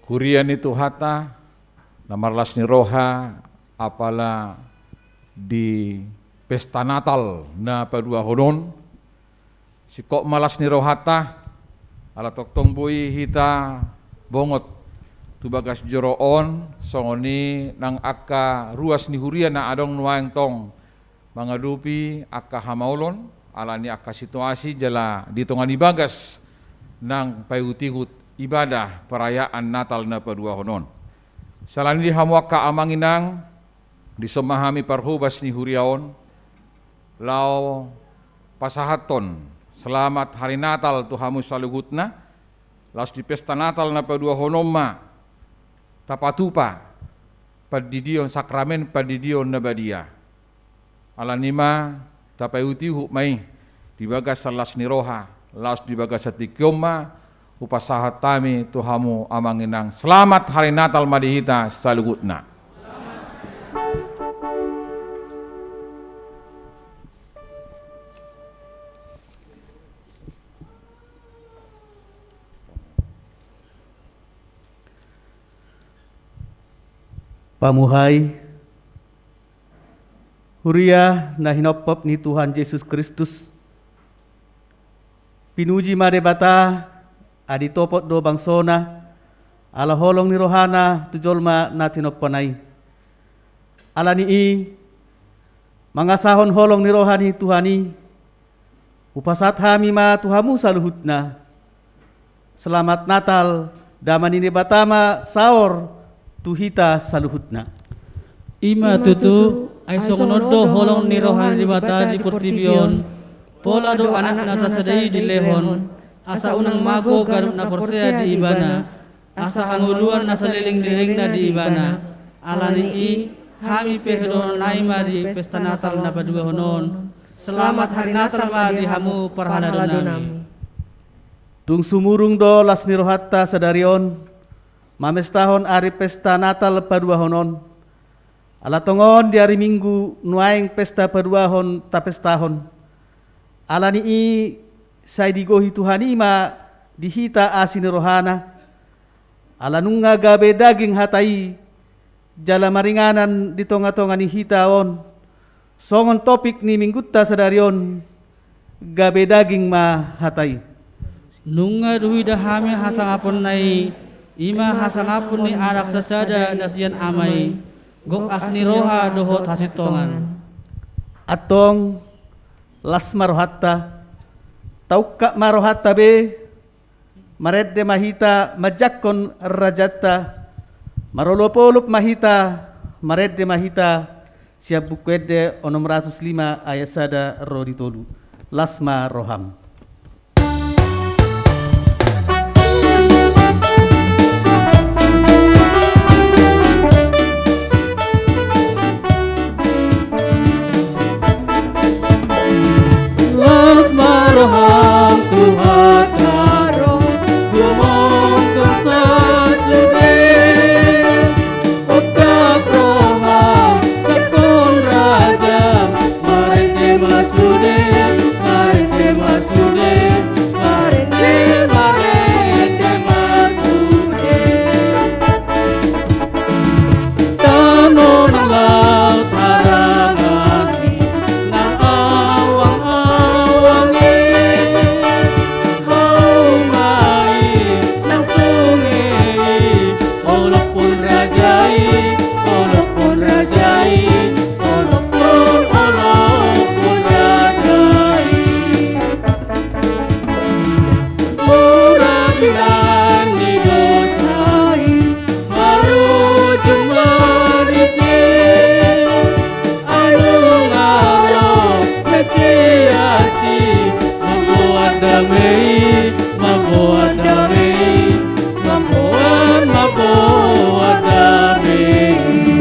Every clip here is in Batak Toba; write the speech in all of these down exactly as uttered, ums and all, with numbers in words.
Huria ni Tuhanta na marlas ni roha, apala di pesta Natal na paduahon on, singkop ma las ni rohanta, ala tongtong boi hita bongot tu bagas joro on, songon i nang angka ruas ni huria na adong nuaeng tong mangadopi angka hamaolon, ala ni angka situasi jala di tonga ni bagas nang paihut-ihut ibadah perayaan Natal na paduahon on. Siala ni i di hamu angka amang inang, dison ma hami parhobas ni huria on, laho pasahathon selamat hari Natal tu hamu saluhutna, laos di pesta Natal na paduahon on ma tapatupa pandidion, sakramen pandidion na badia. Ala ni i ma tapaihut-ihut ma i di bagasan las ni roha, laos di bagasan tingki on ma hupasahat hami tu hamu amang inang. Selamat hari Natal ma di hita saluhutna. Pamuhai, huria na hinophop ni Tuhan Jesus Kristus, pinuji ma Debata, adi topot do bangsona, ala holong ni rohana tu jolma na tinompona i. Ala ni i, mangasahon holong ni roha ni Tuhan i, hupasahat hami ma tu hamu saluhutna. Selamat Natal, damang ni Debata ma saor tu hita saluhutna. I ma tutu, ai songon on do holong ni roha ni Debata di portibi on, pola do Anakna sasada i dilehon, asa unang mago ganup na porsea di Ibana, asa hangoluan na saleleng ni lelengna di Ibana. Ala ni i, hami pe hudohonon nai ma di pesta Natal na paduahon on. Selamat hari Natal ma di hamu parhaladonami. Tung sumurung do las ni rohanta sadari on mamestahon ari pesta Natal paduahon on. Ala tongon di ari Minggu nuaeng pesta paduahon tapestahon. Ala ni i, sai digohi Tuhan i ma di hita asi ni rohana. Ala nunga gabe daging hata i, jala maringanan di tonga-tonga ni hita on. Songon topik ni Minggunta sadari on, gabe daging ma hata i. Nunga huida hami hasangaponna i, i ma hasangapon ni anak sasada na sian Ama i, gok asi ni roha dohot hasintongan. Antong, las ma rohanta, taungkap ma rohanta be, marende ma hita manjangkon rajanta, marolop-olop ma hita, marende ma hita, sian Buku Ende onom ratus lima ayat sada ro di tolu. Las ma roham. Las ma roham tu hata ro, huomohon sasude. Ungkap roham, jangkon rajam, marende ma sude, marende ma sude, marende, marende ma sude. Tano nang laut harangan i, nang awang-awang i, hauma i, nang sunge i, olophon raja i, olophon raja i, olophon, olophon raja i. Mura bilang ni dosa i, marujung ma disi. Ai nunga ro Mesias i, mamboan dame i, mamboan dame i, mamboan, mamboan dame i.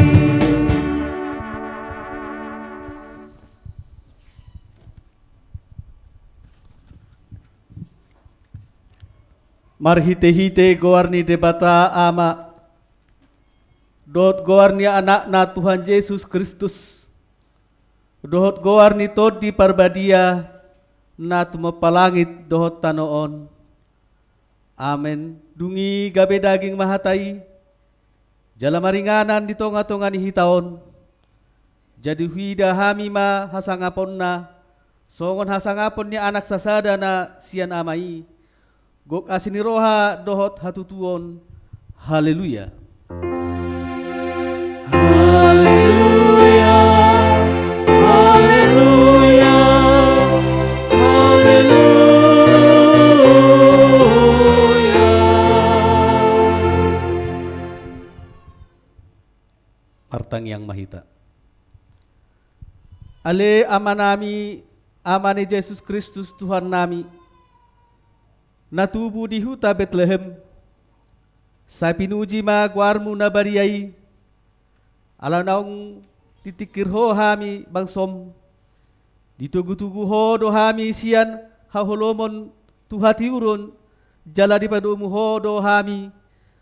Marhite-hite goar ni Debata Ama, dohot goar ni Anakna Tuhan Jesus Kristus, dohot goar ni Tondi Parbadia na tumompa langit dohot tano on, Amen. Dung i gabe daging ma hata i, jala maringanan di tonga-tonga ni hita on. Jadi huida hami ma hasangaponna, songon hasangapon ni Anak sasada na sian Ama i, gok asi ni roha dohot hatutuon. Haleluya. Haleluya, haleluya, haleluya. Martangiang ma hita. Ale Amanami, Ama ni Jesus Kristus Tuhannami, na tubu di huta Betlehem, sai pinuji ma goarmu na badia i, ala naung ditingkir ho hami bangsom, ditogu-togu ho do hami sian haholomon tu hatiuron, jala dipadomu ho do hami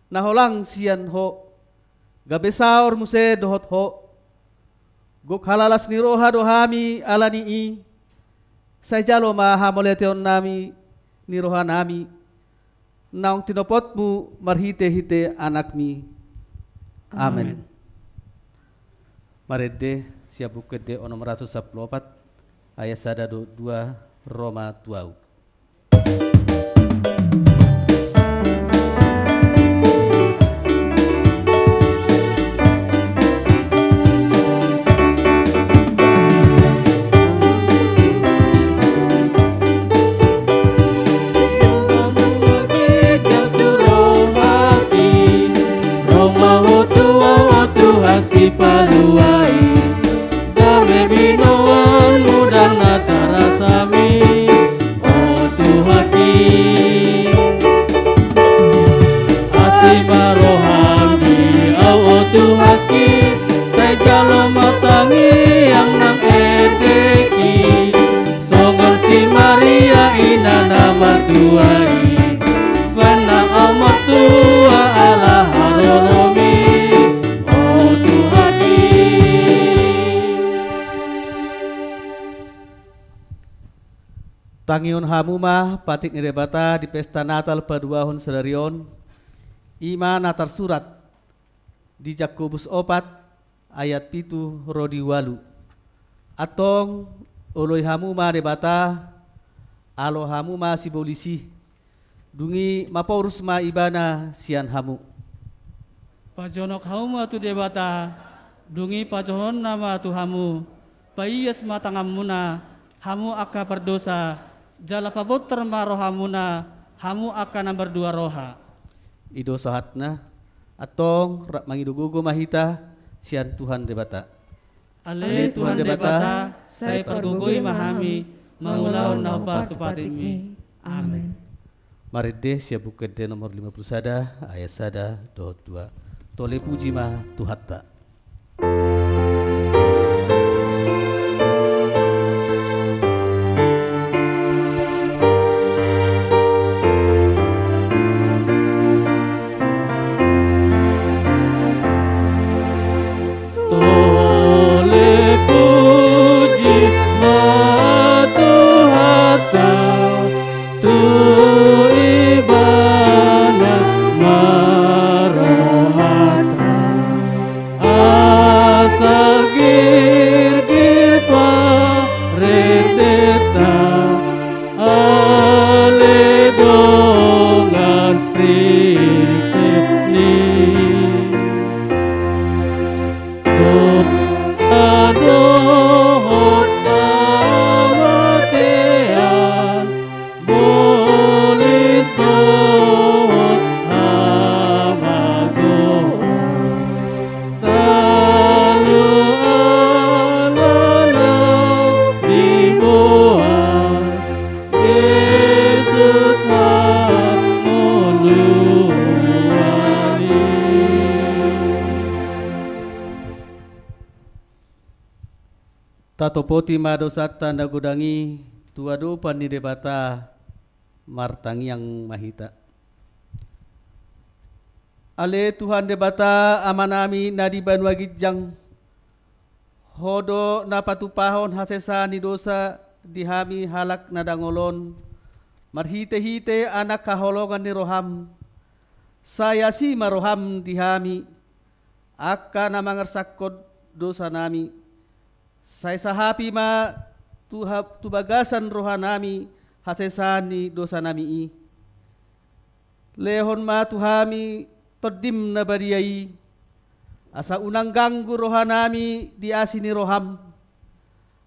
na holang sian ho, gabe saor muse dohot ho. Gok halalas ni roha do hami ala ni i, sai jalo ma hamauliateonnami ni rohanami, naung tinopotmu marhite-hite Anakmi. Amen. Amen. Marende sian Buku Ende onom ratus sampulu opat, ayat sada dohot dua, ro ma tu ahu. Ro ma ho tu ahu, o Tuhan Sipalua i, dame binoanmu ndang na tarasa hami, o Tuhanki. Asi ma roham di ahu, o Tuhanki, sai jalo ma tangiang nang endek i, songon si Maria ina na martua i, manang ahu martua ala haroromi, o Tuhanki. Tangihon hamu ma patik ni Debata di pesta Natal paduahon sadari on, i ma na tarsurat di Jakobus opat ayat pitu ro di ualu. Antong, oloi hamu ma Debata, alo hamu ma sibolis i, dung i maporus ma Ibana sian hamu. Pajonok hamu ma tu Debata, dung i pajohononna ma tu hamu, paias ma tanganmuna, hamu angka pardosa, jala pabontar ma rohamuna, hamu angka na mardua roha. I do sahatna. Antong rap mangido gogo ma hita sian Tuhan Debata. Ale Tuhan Debata, sai pargogoi ma hami mangulahon na hombar tu patikmi. Amen. Marende sian Buku Ende nomor lima puluh sada, ayat sada dohot dua. Tole puji ma Tuhanta. Tole puji ma Tuhanta, tu Ibana ma rohanta, asa girgir parendenta, ale dongan Kristen i. Dosa dohot hamatean, bolis dohot hamagoan, talu ala na diboan Jesus hangoluan i. Tatopoti ma dosanta na godang i tu adopan ni Debata. Martangiang ma hita. Ale Tuhan Debata, Amanami na di banua ginjang, Ho do na patupahon hasesaan ni dosa di hami halak na dangol on, marhite-hite anak haholongan ni roham, sai asi ma roham di hami, angka na mangarsakkon dosanami, sai sahapi ma tu ha-, tu bagasan rohanami hasesaan ni dosanami i. Lehon ma tu hami Tondim na badia i, asa unang ganggu rohanami di asi ni roham.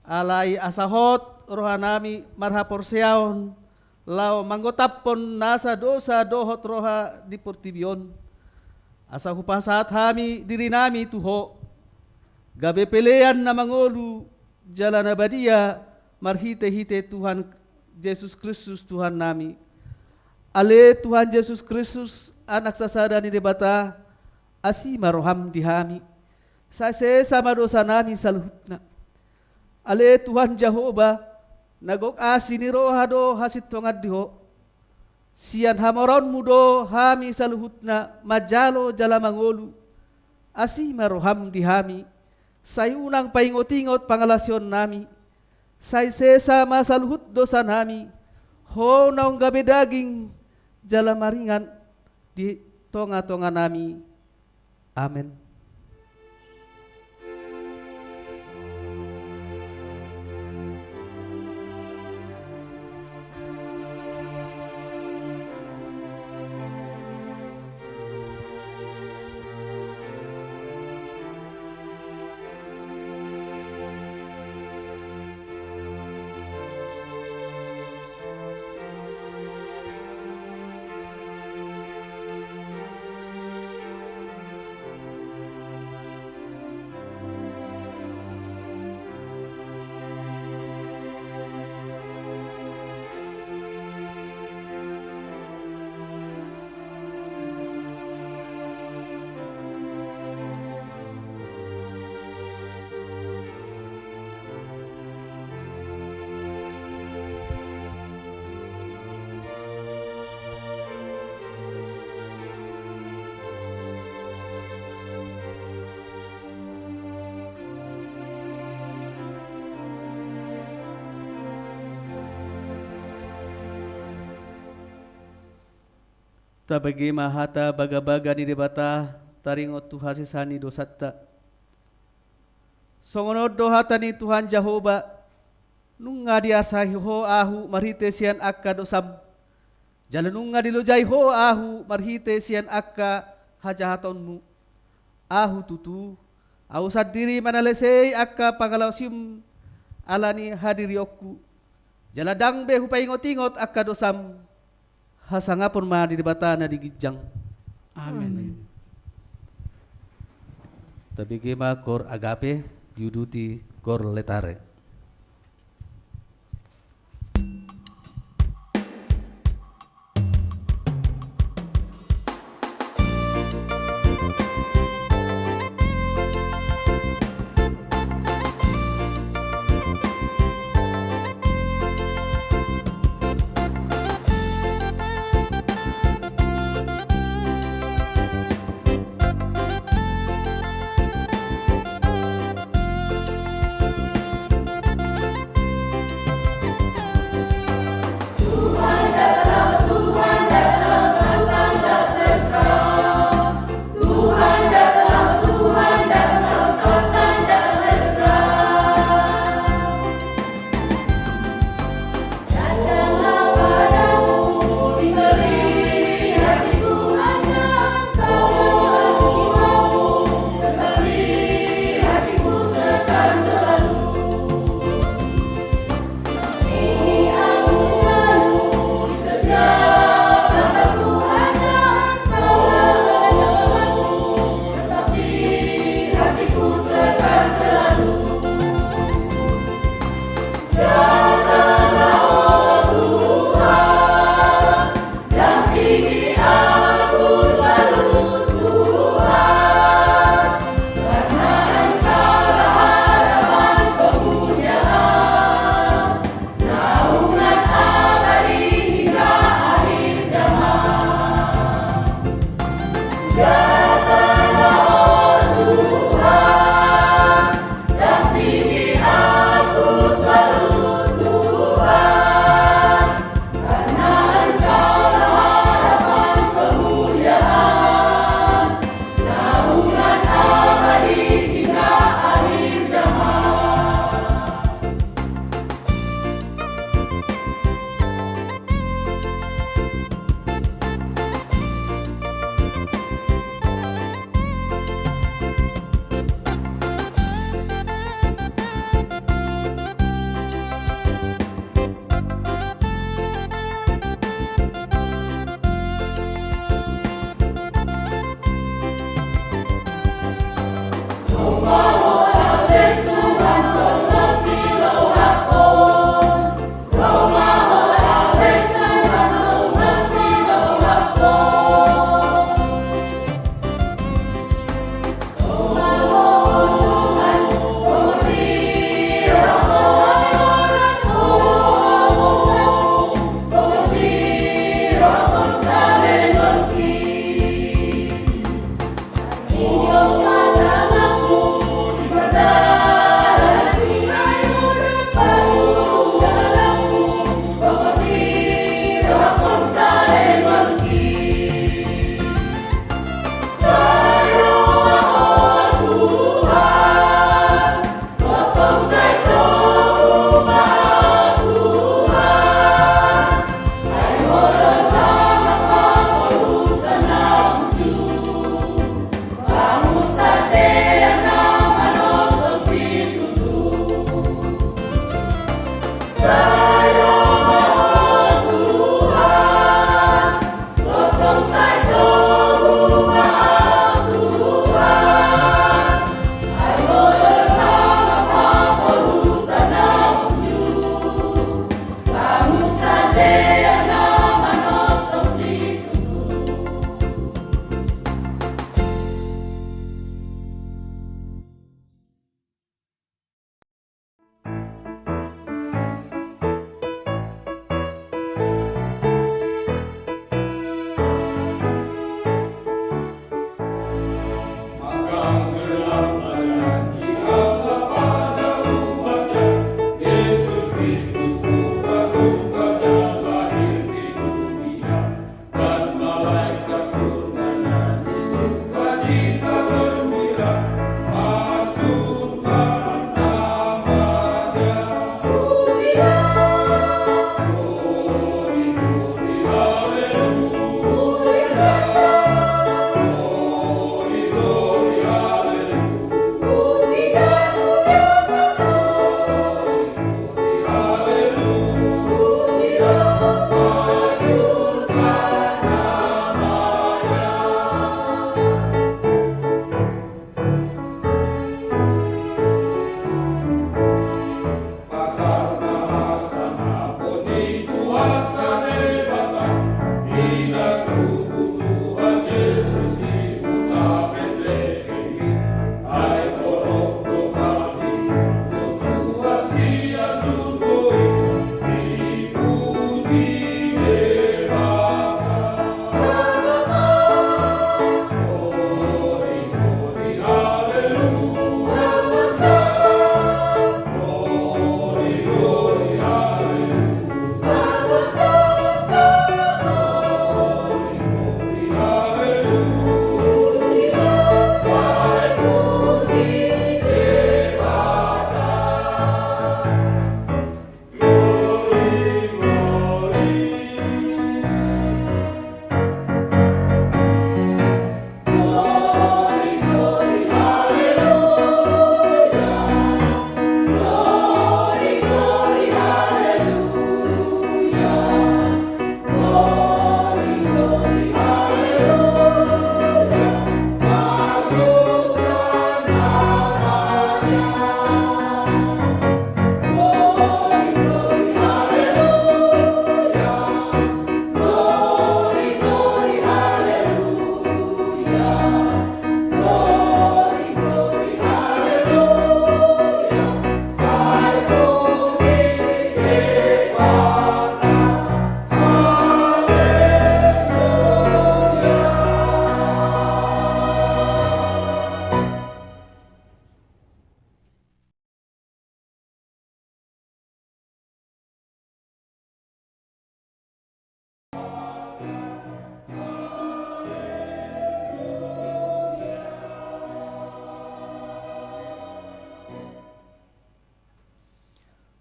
Alai asa hot rohanami marhaporseaon, laho manggotaphon nasa dosa dohot roha di portibi on. Asa hupasahat hami dirinami tu Ho, gabe pelean na mangolu jala na badia, marhite-hite Tuhan Jesus Kristus Tuhannami. Ale Tuhan Jesus Kristus, Anak sasada ni Debata, asi ma roham di hami. Sai sesa ma dosanami saluhutna. Ale Tuhan Jahowa, na gok asi ni roha do hasintongan di Ho. Sian hamoraonmu do hami saluhutna manjalo jala mangolu. Asi ma roham di hami, sai unang paingot-ingot pangalaosionnami. Sai sesa ma saluhut dosanami, Ho naung gabe daging jala maringan di tonga-tonganami. Amen. Tabege ma hata bagabaga ni Debata, taringot tu hasesaan ni dosanta. Songon on do hata ni Tuhan Jahowa, nunga diasai Ho ahu marhite sian angka dosam, jala nunga dilojai Ho ahu marhite sian angka hajahatonmu. Ahu tutu, ahu sandiri manalesei angka pangalaosim ala ni hadirionku, jala ndang be hupaingot-ingot angka dosam. Hasangapon ma di Debata na di ginjang. Amen. Amen. Tabege ma Kor Agape, diuduti Kor Laetare.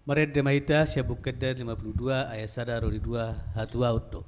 Marende ma hita sian Buku Ende lima puluh dua ayat sada ro di dua, hatuaon do.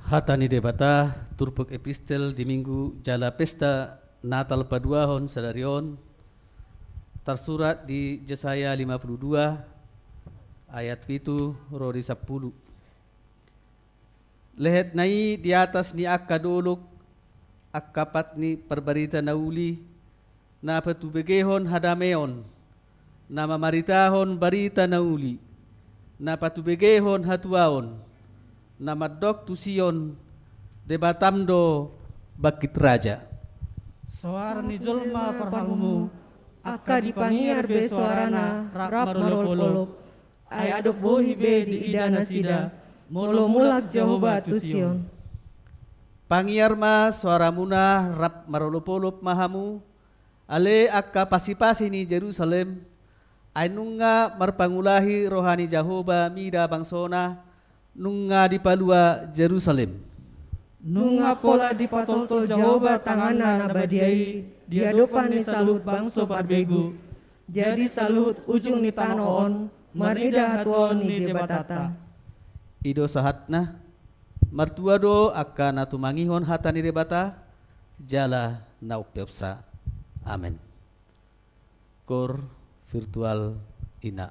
Hata ni Debata, turpuk epistel di Minggu jala pesta Natal paduahon sadari on, tarsurat di Jesaya lima puluh dua ayat pitu ro di sampulu. Lehetna i di atas ni angka dolok, angka pat ni parbarita na uli, na patubegehon hadameon, na mamaritahon barita na uli, na patubegehon hatuaon, na mandok tu Sion: Debatam do bangkit raja. Soara ni jolma parhalumu, angka dipangiar be soarana rap marolopolop. Ai adong bohi be diida nasida, molo mulak Jahowa tu Sion. Pangiar ma soaramuna rap marolopolop ma hamu, ale angka pasipasi ni Jerusalem, ai nunga marpangulahi roha ni Jahowa mida bangsona, nunga dipalua Jerusalem. Nunga pola dipatoltol Jahowa tanganna na badia i di adopan ni saluhut bangso parbegu. Jadi saluhut ujung ni tano on marnida hatuaon ni Debatanta. I do sahatna. Martua do angka na tumangihon hata ni Debata jala na umpeopsa. Amen. Koor virtual ina.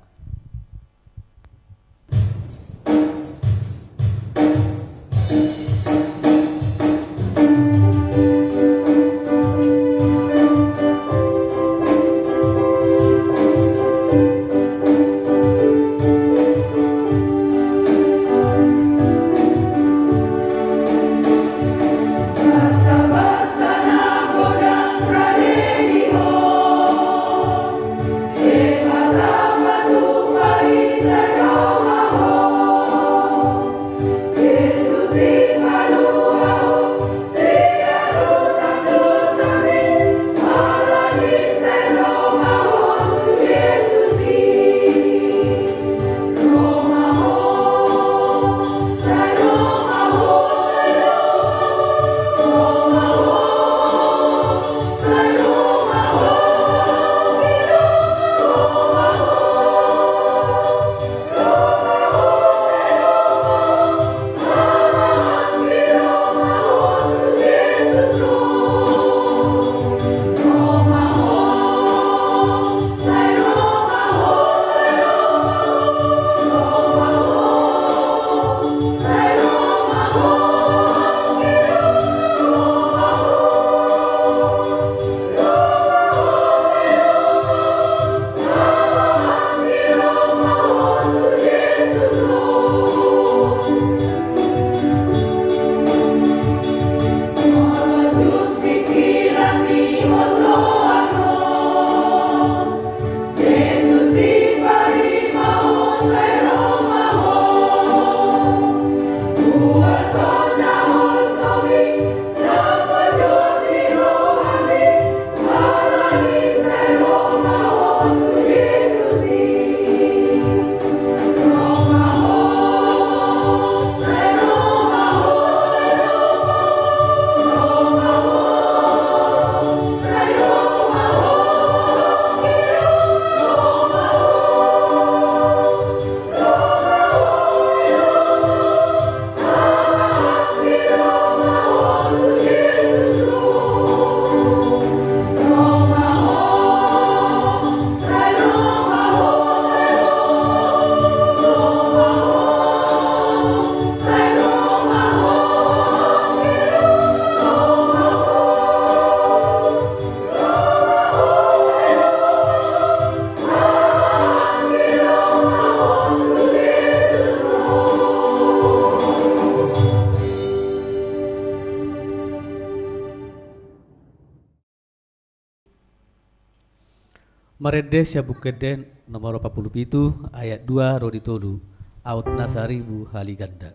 Marende sian Buku Ende nomor opat pulu pitu, ayat dua ro di tolu, Aut na saribu hali ganda.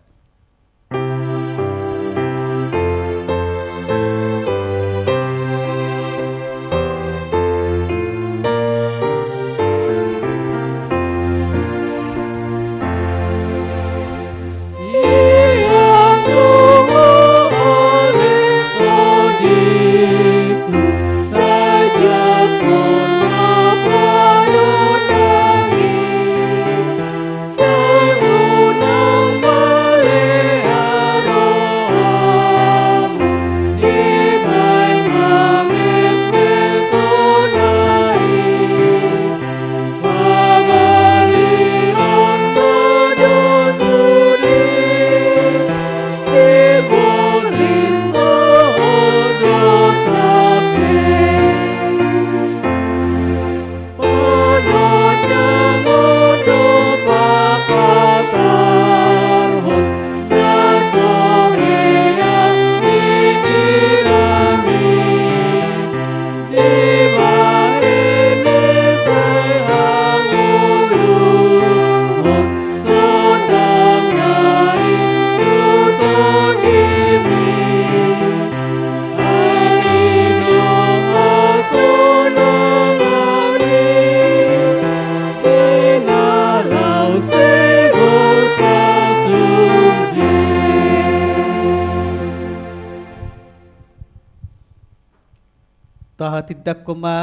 Tahatindangkon ma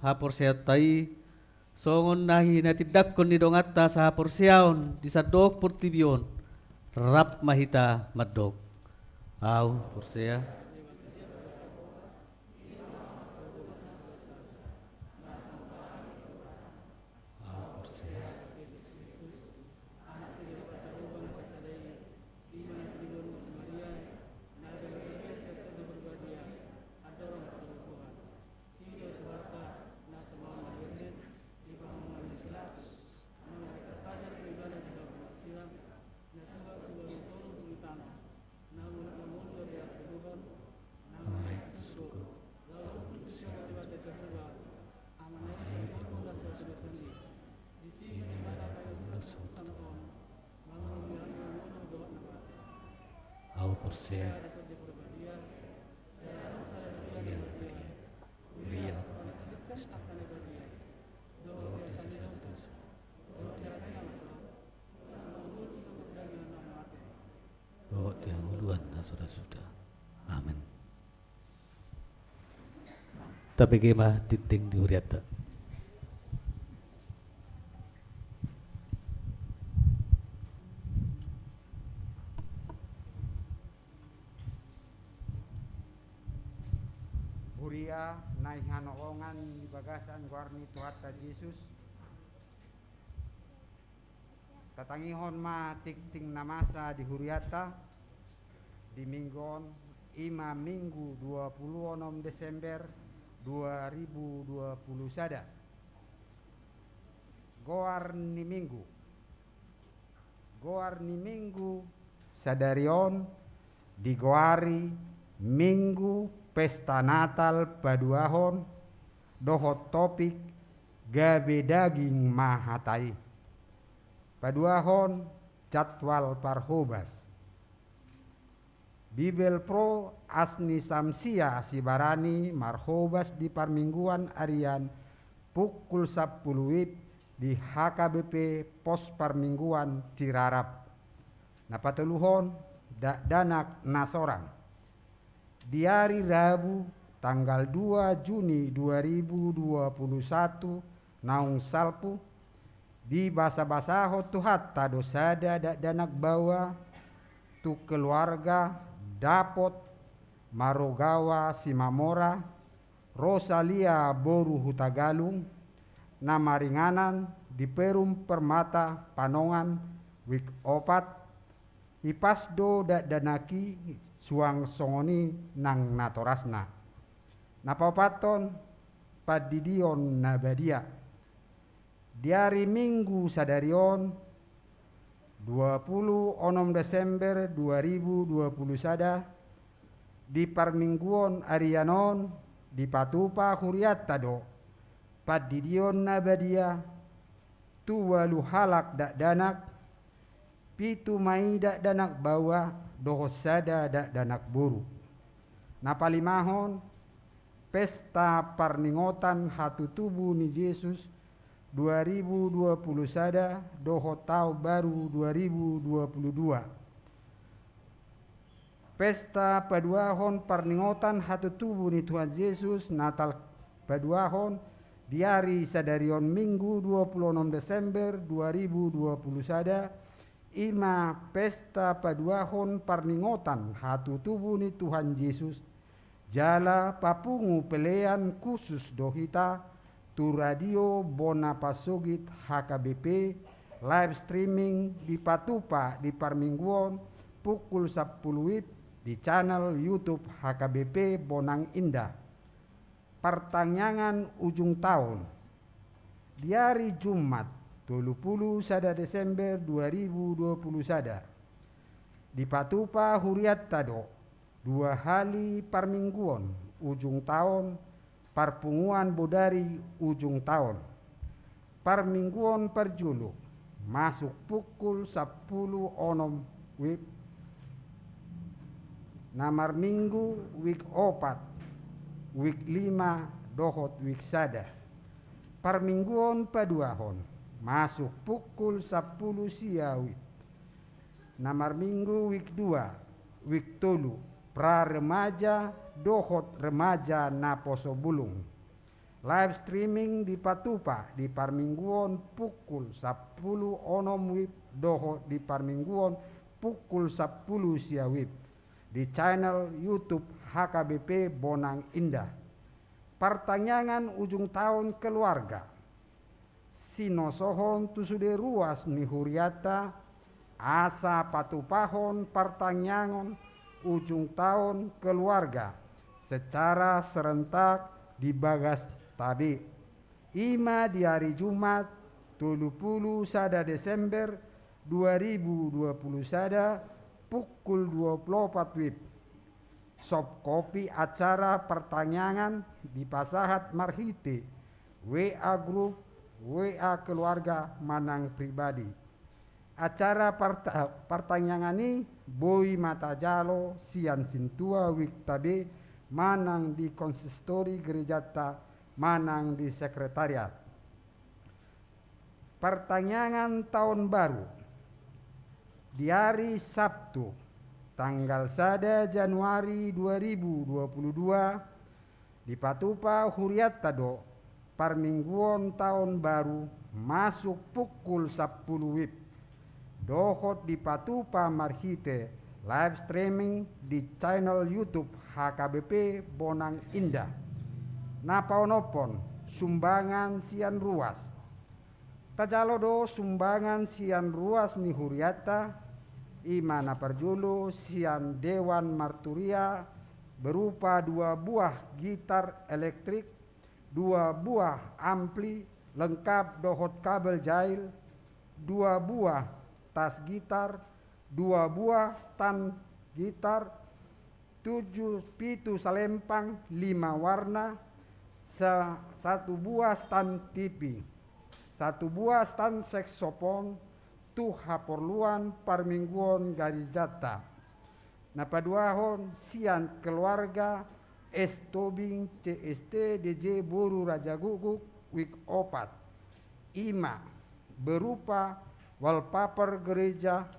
haporseaonta i, songon na hinatindangkon ni donganta sahaporseaon di sandok portibi on, rap ma hita mandok. Au porsea. Au porsea. Au porsea. Huria na badia. Huria na badia. Dohot di hasesaan dosa. Dohot di hasesaan dosa. Dohot di hangoluan na so ra suda. Amen. Tabege ma tingting di hurianta. Huria na hinaholongan di bagasan goar ni Tuhanta Jesus. Tatangihon ma tingting na masa di hurianta di minggu on, i ma Minggu dua pulu onom Desember dua ribu dua pulu sada. Goar ni Minggu. Goar ni Minggu sadari on digoari Minggu Pesta Natal Paduahon dohot topik gabe daging ma hata i. Paduahon jadwal parhobas. Bibelvrouw Asni Samsiah Sibarani marhobas di parmingguan arian pukul sampulu WIB di H K B P Pos Parmingguan Cirarap. Na patoluhon, dakdanak na sorang. Di ari Rabu tanggal dua Juni dua ribu dua pulu satu naung salpu, dibasabasahon Tuhanta do sada dakdanak baoa tu keluarga Dapot Marogawa Simamora, Rosalia boru Hutagalung, na maringanan di Perum Permata Panongan, WIB opat. Ipas do dakdanak i suang songon i nang natorasna. Na paopathon, pandidion na badia. Di ari Minggu sadari on, dua pulu onom Desember dua ribu dua pulu sada, di parmingguon arian on dipatupa hurianta do Pandidion na badia tu ualu halak dakdanak, pitu ma i dakdanak baoa dohot sada dakdanak boru. Na palimahon, pesta parningotan hatutubu ni Jesus dua ribu dua puluh sada dohot taon baru dua ribu dua puluh dua. Pesta paduahon parningotan hatutubu ni Tuhan Jesus, Natal paduahon, di ari sadari on Minggu dua puluh onom Desember dua ribu dua puluh sada, i ma pesta paduahon parningotan hatutubu ni Tuhan Jesus, jala papungu pelean khusus do hita tu Radio Bona Pasogit H K B P, live streaming dipatupa di parmingguon pukul sampulu WIB di channel YouTube H K B P Bonang Indah. Partangiangan ujung taon. Di ari Jumat, tolu pulu sada Desember dua ribu dua puluh sada, dipatupa hurianta do dua hali parmingguon ujung taon, parpunguan bodari ujung taon. Parmingguon parjolo, masuk pukul sampulu onom WIB, na marminggu WIB opat, WIB lima dohot WIB sada. Parmingguon paduahon, masuk pukul sampulu sia WIB, na marminggu WIB dua, WIB tolu, pra remaja dohot remaja naposo bulung. Live streaming dipatupa di parmingguon pukul sampulu onom WIB dohot di parmingguon pukul sampulu sia WIB di channel YouTube H K B P Bonang Indah. Partangiangan ujung taon keluarga. Sinosohon tu sude ruas ni hurianta, asa patupahon partangiangan ujung taon keluarga secara serentak di bagas tabe. I ma di ari Jumat, tolu pulu sada Desember dua ribu dua puluh sada, pukul dua pulu opat WIB. Soft copy acara partangiangan dipasahat marhite WA group, WA keluarga manang pribadi. Acara parta-, partangiangan i boi ma tajalo sian sintua WIB tabe manang di konsistori gerejanta manang di sekretariat. Partangiangan taon baru. Di ari Sabtu, tanggal sada Januari dua ribu dua puluh dua, dipatupa hurianta do parmingguon taon baru masuk pukul sampulu WIB, dohot dipatupa marhite live streaming di channel YouTube H K B P Bonang Indah. Na paonomhon, sumbangan sian ruas. Tajalo do sumbangan sian ruas ni hurianta, i ma na parjolo sian Dewan Marturia berupa dua buah gitar elektrik, dua buah ampli lengkap dohot kabel jail, dua buah tas gitar, dua buah stan gitar, tujuh, pitu salempang, lima warna, sa-, satu buah stan T V, satu buah stan seksopon, tu haporluan parmingguon garejanta. Na paduahon sian keluarga S Tobing C S T D J boru Raja Guguk, WIB opat. I ma berupa wallpaper gereja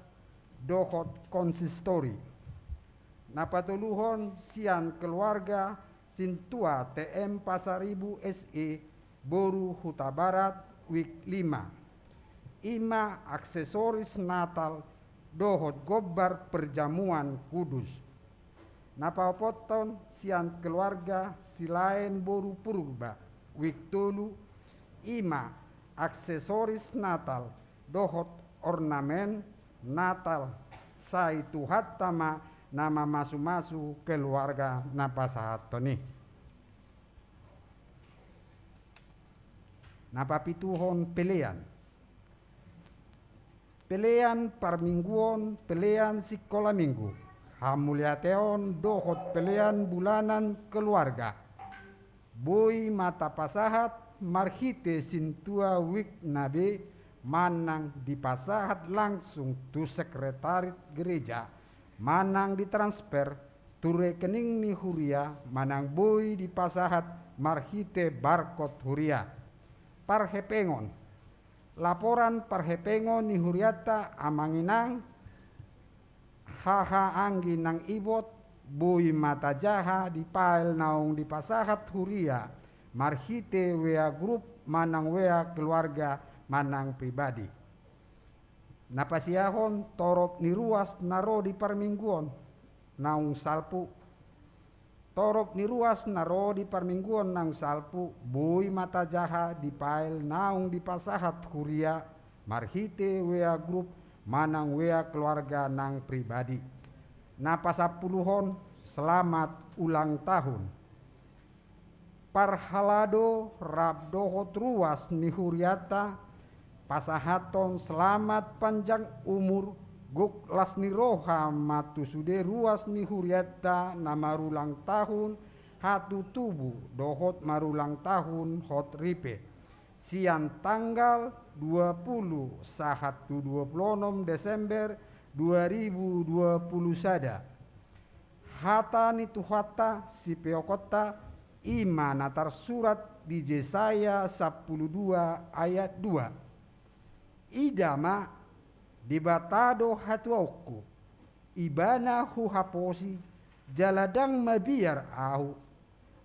dohot konsistori. Na patoluhon sian keluarga sintua T M Pasaribu S E boru Hutabarat, WIB lima. I ma aksesoris Natal dohot gombar perjamuan kudus. Na paopathon sian keluarga Silaen boru Purba, WIB tolu, i ma aksesoris Natal dohot ornamen Natal. Sai Tuhanta ma na mamasumasu keluarga na pasahathon i. Na papituhon pelean. Pelean parmingguon, pelean sikola minggu, hamuliateon dohot pelean bulanan keluarga. Boi ma tapasahat marhite sintua wikna be manang dipasahat langsung tu sekretariat gereja manang ditransfer tu rekening ni huria manang boi dipasahat marhite barkot huria. Parhepengon. Laporan parhepengon ni hurianta, amang inang, haha anggi nang ibot, boi ma tajaha di file naung dipasahat huria marhite W A grup manang W A keluarga manang pribadi. Na pasiahon torop ni ruas na ro di parmingguon naung salpu. Torop ni ruas na ro di parmingguon naung salpu, boi ma tajaha di file naung dipasahat huria marhite W A grup manang W A keluarga nang pribadi. Na pasampuluhon, selamat ulang tahun. Parhalado rap dohot ruas ni hurianta, pasahathon selamat panjang umur, gok las ni roha ma tu sude ruas ni hurianta na marulang tahun hatutubu dohot marulang tahun hot ripe, sian tanggal dua puluh sahat tu dua puluh onom Desember dua ribu dua puluh sada. Hata ni Tuhanta sipeokonta, i ma na tarsurat di Jesaya sampulu dua ayat dua. Ida ma, Debata do hatuaonku, Ibana huhaposi, jala ndang mabiar ahu.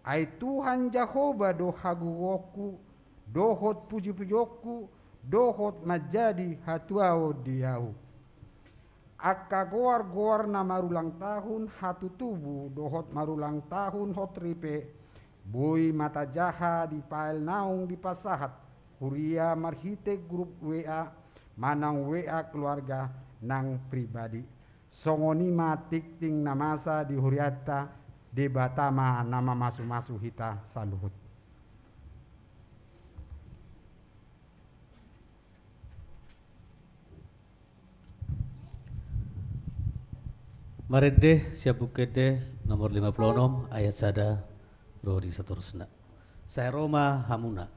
Ai Tuhan Jahowa do hagogoonku, dohot pujipujionku, dohot manjadi hatuaon di ahu. Angka goar-goar na marulang tahun hatutubu dohot marulang tahun hot ripe, boi ma tajaha di file naung dipasahat huria marhite grup W A manang W A keluarga nang pribadi. Songon i ma tingting na masa di hurianta, Debata ma na mamasumasu hita saluhut. Marende sian Buku Ende nomor lima puluh onom ayat sada ro di satorusna. Sai ro ma hamuna.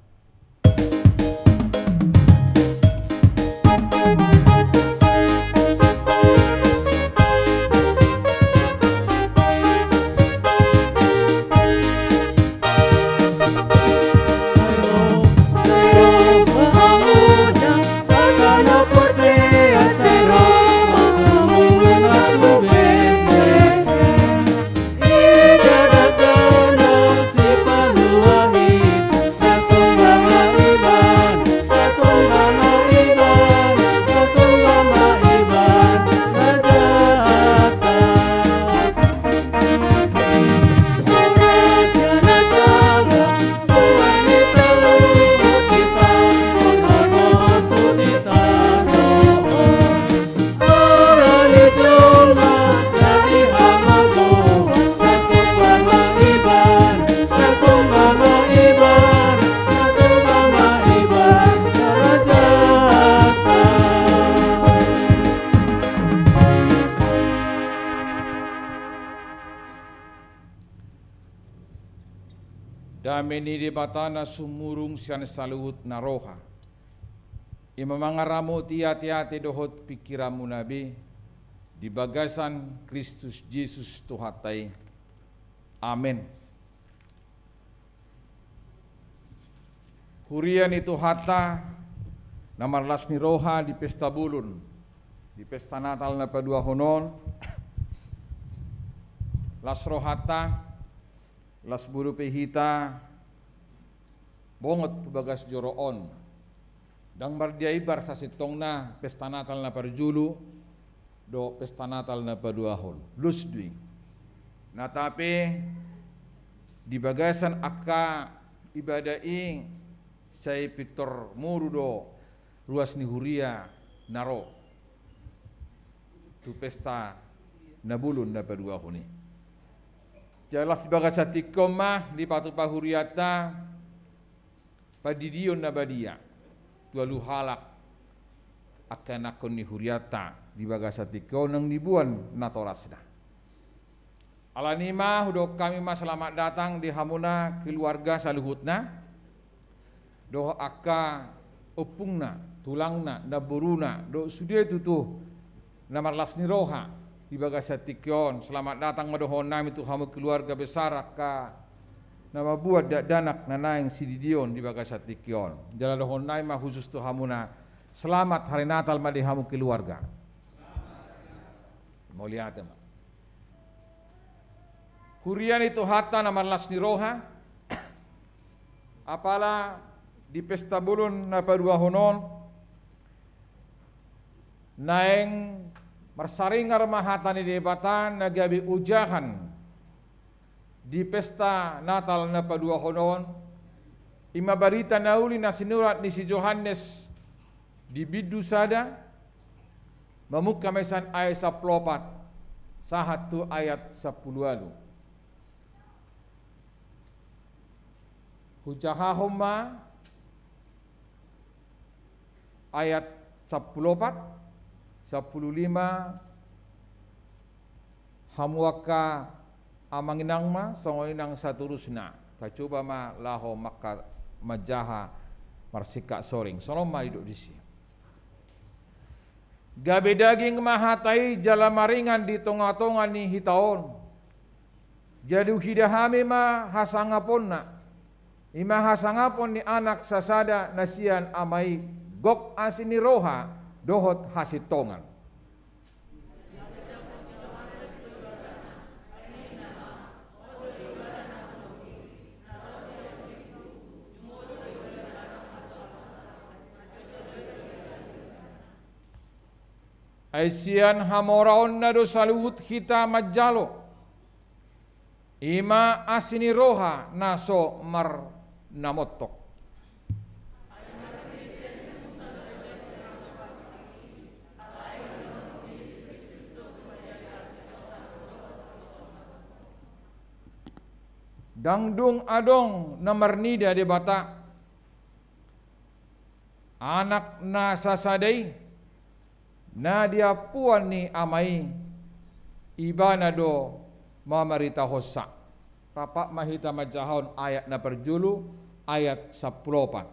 Dame ni Debata na sumurung sian saluhut na roha, i ma mangaramoti ateate dohot pingkiranmuna be di bagasan Kristus Jesus Tuhanta i. Amen. Huria ni Tuhanta na marlas ni roha di pesta bolon, di pesta Natal na paduahon on, las rohanta, las bolon pe hita bongot tu bagas joro on. Ndang mardia ibar sasintongna pesta Natal na parjolo dohot pesta Natal na paduahon. Dos do i. Na tape di bagasan angka ibadah i sai pintor moru do ruas ni huria na ro tu pesta na bolon na paduahon i. Jala las di bagasan tingki on ma dipatupa hurianta pandidion na badia tu alu halak angka ianakhon ni hurianta di bagasan tingki on nang di boan natorasna. Alani i ma hudokhon hami ma selamat datang di hamuna keluarga saluhutna. dohot angka ompungna, tulangna, namboruna, dohot sude tutu na marlas ni roha di bagasan tingki on. Selamat datang ma dohonon nami tu hamu keluarga besar angka na mambuat dakdanak na naeng sididion di bagasan tingki on. Jala dohonon nami ma khusus tu hamuna, selamat hari Natal ma di hamu keluarga. Mauliate ma. Huria ni Tuhanta na marlas ni roha, apala di pesta bolon na paduahon on, naeng marsaringar ma hata ni Debata na gabe ojahan di pesta Natal na paduahon on, i ma barita na uli na sinurat ni si Johannes di bindu sada, mamungka ma sian ayat sampulu opat sahat tu ayat sampulu ualu. Hujahahon ma ayat sampulu opat, sampulu lima, hamu angka amang inang ma, songon i nang saterusna. Tacoba ma laho mangka manjaha marsingkat soring. Songon on ma didok disi. Gabe daging ma hata i jala maringan di tongatonga ni hita on. Jala diida hami ma hasangaponna, i ma hasangapon ni Anak sasada na sian Ama i, gok asi ni roha dohot hasintongan. Ai sian hamoraonna do saluhut hita manjalo, i ma asi ni roha na so marnamontok. Ndang dung adong na marnida Debata, Anak na sasada i, na di ampuan ni Ama i, Ibana do mamaritahonsa. Rap ma hita manjahahon ayat na parjolo, ayat sampulu opat.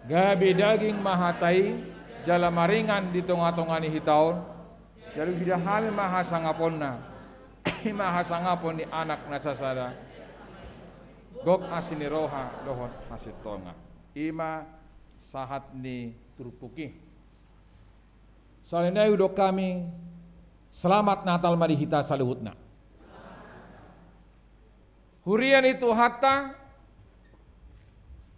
Gabe daging ma hata i, jala maringan di tongatonga ni hita on, jala diida hami ma hasangaponna, i ma hasangapon ni Anak na sasada, gok asi ni roha dohot hasintongan. I ma sahat ni turpuk i. Sahali nai hudok hami, selamat Natal ma di hita saluhutna. Huria ni Tuhanta,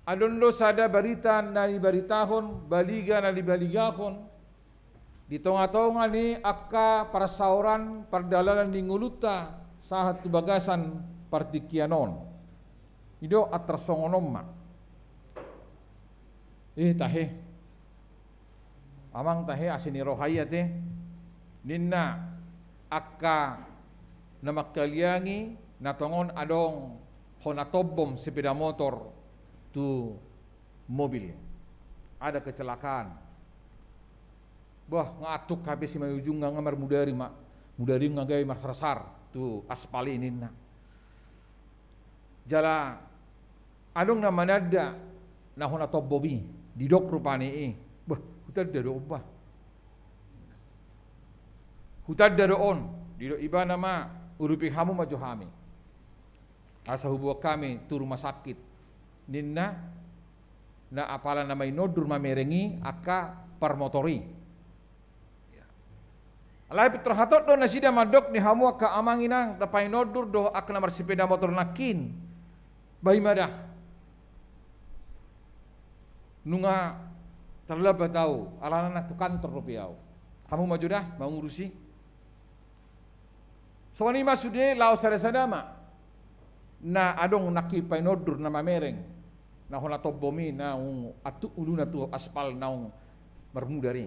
adong do sada barita na dibaritahon, baliga na dibaligahon, di tongatonga ni angka parsaoran pardalanan ni ngolunta sahat tu bagasan partingkian on. Didok antar songon on ma. Eh, tahe. Amang, tahe asi ni roha i ate, ninna angka na mangkaliangi, na tongon adong hona tombom sepeda motor tu mobil. Ada kecelakaan. Bah, nga antuk hape si manujung nga, nga marmudari ma, mudari nga gabe marsarsar tu aspal i ninna. Jala adong na mananda na hona tombom i, didok rupani i, bah, hutanda do on bah. Hutanda do on, didok ibana ma, urupi hamu ma jo hami. Asa huboan hami tu rumah sakit, ninna, na apala na mainondur mamereng i angka parmotor i. Alai pintor hatop do nasida mandok di hamu angka amang inang, na painondur do angka na marsepeda motor nangkin. Bah, i ma da. Nunga tarlambat au, alana nang tu kantor dope au. Hamu ma jo da mangurus i. Songon i ma sude laos sada-sada ma na adong nangkin painondur na mamereng, na hona tombom i naung antuk uluna tu aspal naung marmudar i.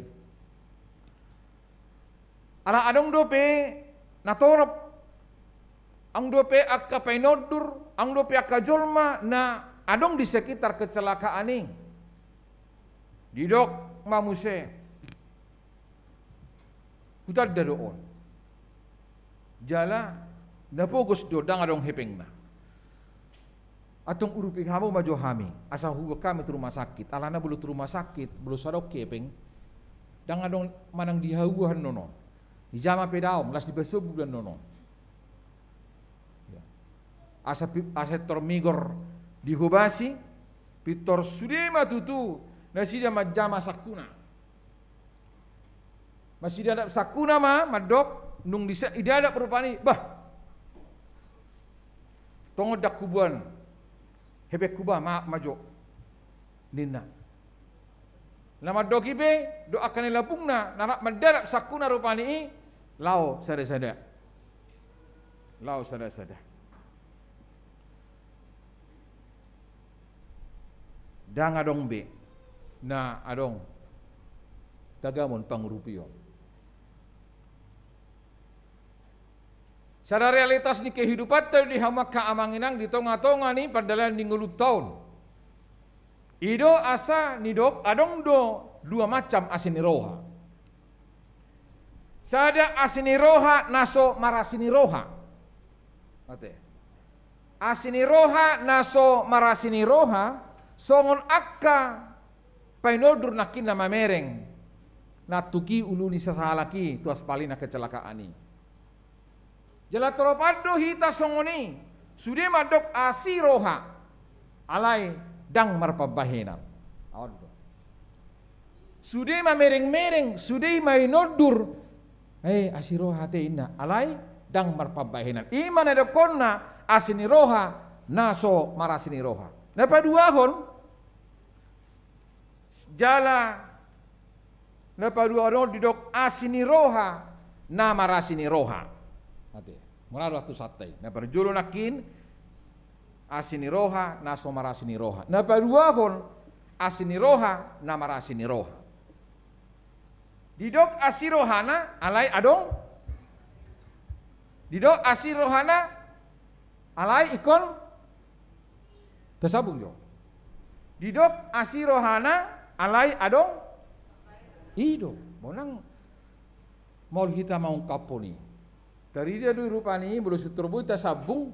Ala adong dope na torop, adong dope angka painondur, adong dope angka jolma na adong di sekitar kecelakaan i. Didok ma muse, hutanda do on. Jala na pogos do, ndang adong hepengna. Antong urupi hamu ma jo hami, asa huboan hami tu rumah sakit. Alana molo tu rumah sakit, molo so adong hepeng, ndang adong manang di hau annon on. Dijama pe daong, las dipasombu do annon on. Ya. Asa pi-, asa pintor migor dihobasi, pintor sude ma tutu nasida manjama sangkuna. Masiadap sangkuna ma mandok, nung disa-, idadap rupani, bah. Tongon ndang huboan, hepengku bah, maaf ma jo, ninna. Na mandok i pe, dohot angka ni lambungna, na rap mandadap sangkuna rupani i, laho sada-sada. Laho sada-sada. Ndang adong be na adong tagamon pangurupion. Sada realitas ni kehidupanta do di hamu angka amang inang di tonga-tonga ni pardalanan ni ngolunta on. I do asa nidok adong do dua macam asi ni roha. Sada asi ni roha na so marasi ni roha. Ate. Asi ni roha na so marasi ni roha, songon angka painondur nangkin na mamereng, na tuk i ulu ni sasahalak i tu aspal i na kecelakaan i. Jala torop an do hita songon i, sude mandok asi roha, alai ndang marpambahenan. On do. Sude mamereng-mereng, sude mainondur, eh, asi roha ate inna, alai ndang marpambahenan. I ma na didokhonna asi ni roha, na so marasi ni roha. Na paduahon, jala na paduahon didok asi ni roha, na marasi ni roha. Ate, molo do tu santa i. Na parjolo nangkin, asi ni roha, na so marasi ni roha. Na paduahon, asi ni roha, na marasi ni roha. Didok asi rohana, alai adong. Didok asi rohana, alai ingkon tasambung jo. Didok asi rohana, alai adong. I do, monang maol hita mangungkaphon i. Tarida do i rupani, molo so tor boi tasambung,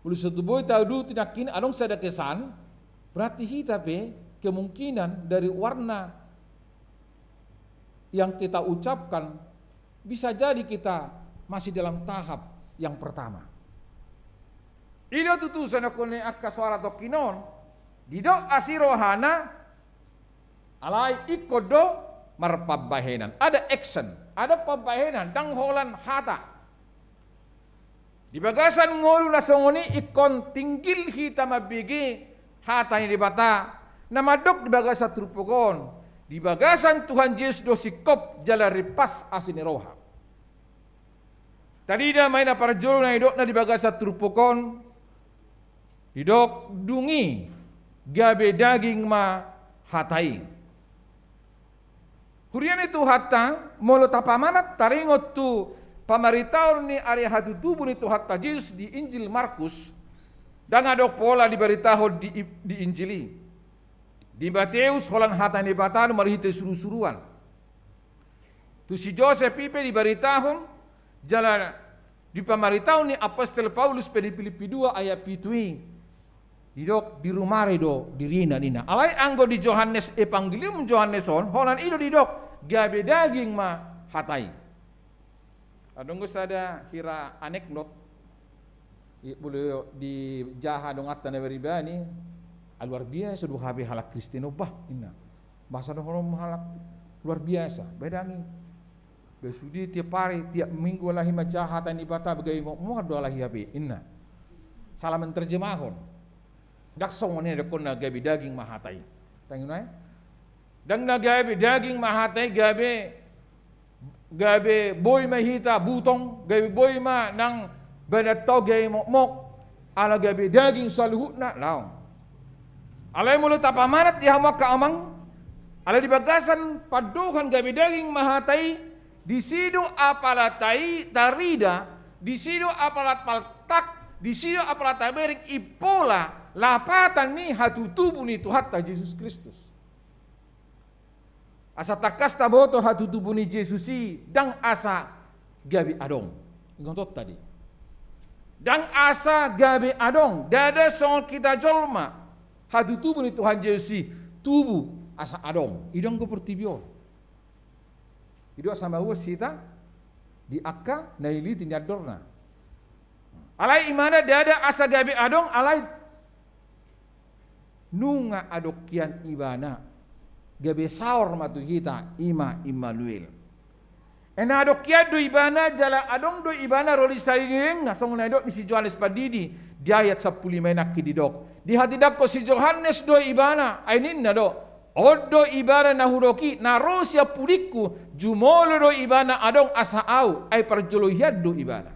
molo so tor boi tauduti nangkin adong sada kesan, berarti hita pe kemungkinan dari warna yang kita ucapkan, bisa jadi kita masih dalam tahap yang pertama. I do tutu songon na nidok ni angka suara tongkin on, didok asi rohana, alai ingkon do marpambahenan. Ada action, ada pambahenan, ndang holan hata. Di bagasan ngolu na songon i ingkon tinggil hita mambege hata ni Debata, na mandok di bagasan turpuk on, di bagasan Tuhan Jesus do singkop jala rimpas asi ni roha. Tarida ma i na parjolo na nidokna di bagasan turpuk on, didok dung i gabe daging ma hata i. Huria ni Tuhanta, molo tapamanat taringot tu pamaritaon ni ari hatutubu ni Tuhanta Jesus di Injil Markus, ndang adong pola dibaritahon di, di Injil i. Di Mateus holan hata ni Debata do marhite surusuruan. Tu si Josep i pe dibaritahon, jala di pamaritaon ni apostel Paulus pe di Pilippi dua ayat pitu i, didok dirumari do dirina ninna. Alai anggo di Johannes, Evangelium Johannes on, holan i do didok gabe daging ma hata i. Adong do sada hira anekdot, i, molo dijaha donganta na maribana i, ah, luar biasa do hape halak Kristen on bah, ninna. Boasa do ho on halak luar biasa, bahen daging. Ba sude tiap ari, tiap minggu alai manjaha hata ni Debata, ba gabe mokmok do alai hape, ninna. Salah menerjemahon. Ndang songon i na didokhonna gabe daging ma hata i. Tangiang i. Ndang na gabe daging ma hata i, gabe, gabe boi ma hita butong, gabe boi ma nang badanta on gabe mokmok, ala gabe daging saluhutna, laho. Alai molo tapamanat di hamu angka amang, alai di bagasan pandohan gabe daging ma hata i, disi do apala tai-, tarida, disi do apala paltak, disi do apala tabereng impola lapatan ni hatutubu ni Tuhanta Jesus Kristus. Asa tangkas taboto hatutubu ni Jesus i ndang asa gabe adong. Ingotonta do i. Ndang asa gabe adong, ndada songon hita jolma. Hatutubu ni Tuhan Jesus i, tubu asa adong. I do anggo portibi on. I do asa mauas hita di angka na iliti ni andorna. Alai imana ndada asa gabe adong, alai nunga adong hian ibana, gabe saor ma tu hita, ima Immanuel. E, na adong hian do ibana, jala adong do ibana ro di salelenglelengna, songon na nidok ni si Johannes Pandidi di ayat sampulu lima i nangkin didok. Dihatindangkon si Johannes do ibana, ai ninna do, on do ibana na hudok i, na ro sian pudingku, jumolo do ibana adong asa au, ai parjolo hian do ibana.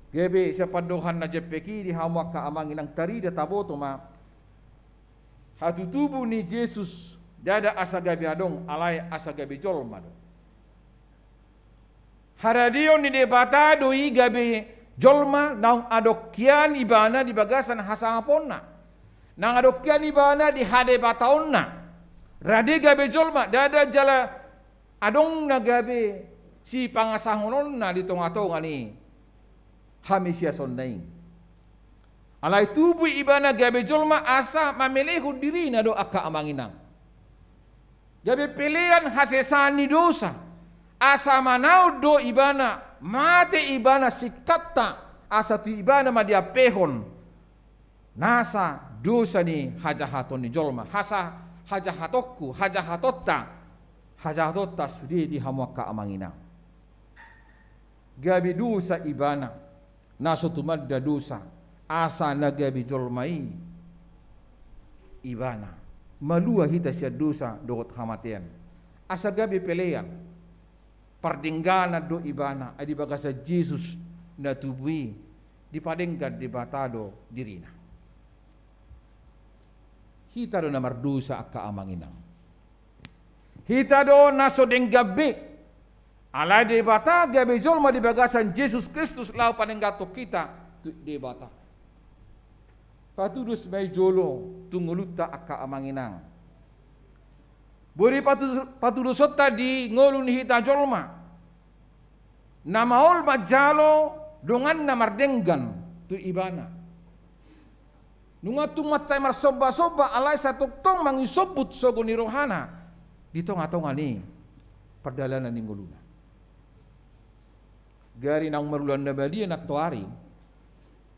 Gabe sian pandohan na jempek i di hamu angka amang inang, tarida taboto ma hatutubu ni Jesus ndada asa gabe adong, alai asa gabe jolma do. Haradeon ni Debata do i gabe jolma, naung adong hian ibana di bagasan hasangaponna. Naung adong hian ibana di hadebataonna. Rade gabe jolma, ndada jala adong na gabe sipangasahononna di tongatonga ni hamisiasonna i. Alai tubu ibana gabe jolma asa mamelehon dirina do, angka amang inang. Gabe pelean hasesaan ni dosa. Asa manaon do ibana, mate ibana singkatta, asa tu ibana ma diampehon nasa dosa ni hajahaton ni jolma, hasa hajahatonku, hajahatonta, hajahatonta sude di hamu angka amang inang. Gabe dosa ibana, na so tumanda dosa, asa na gabe jolma i ibana. Malua hita sian dosa dohot hamatean. Asa gabe pelean. Pardengganan do ibana, ai di bagasan Jesus na tubu i, dipadenggan Debata do dirina. Hita do na mardosa, angka amang inang. Hita do na so denggan be. Alai Debata gabe jolma di bagasan Jesus Kristus laho padengganhon hita tu Debata. Patudos ma i jolo tu ngolunta, angka amang inang. Boi do patu-, patudosonta di ngolu ni hita jolma. Na maol manjalo donganna mardenggan tu ibana. Nunga tung mansai marsombasomba, alai sai tongtong mangisombut sogo ni rohana di tongatonga ni pardalanan ni ngoluna. Gari naung marulaon na badia nantoari,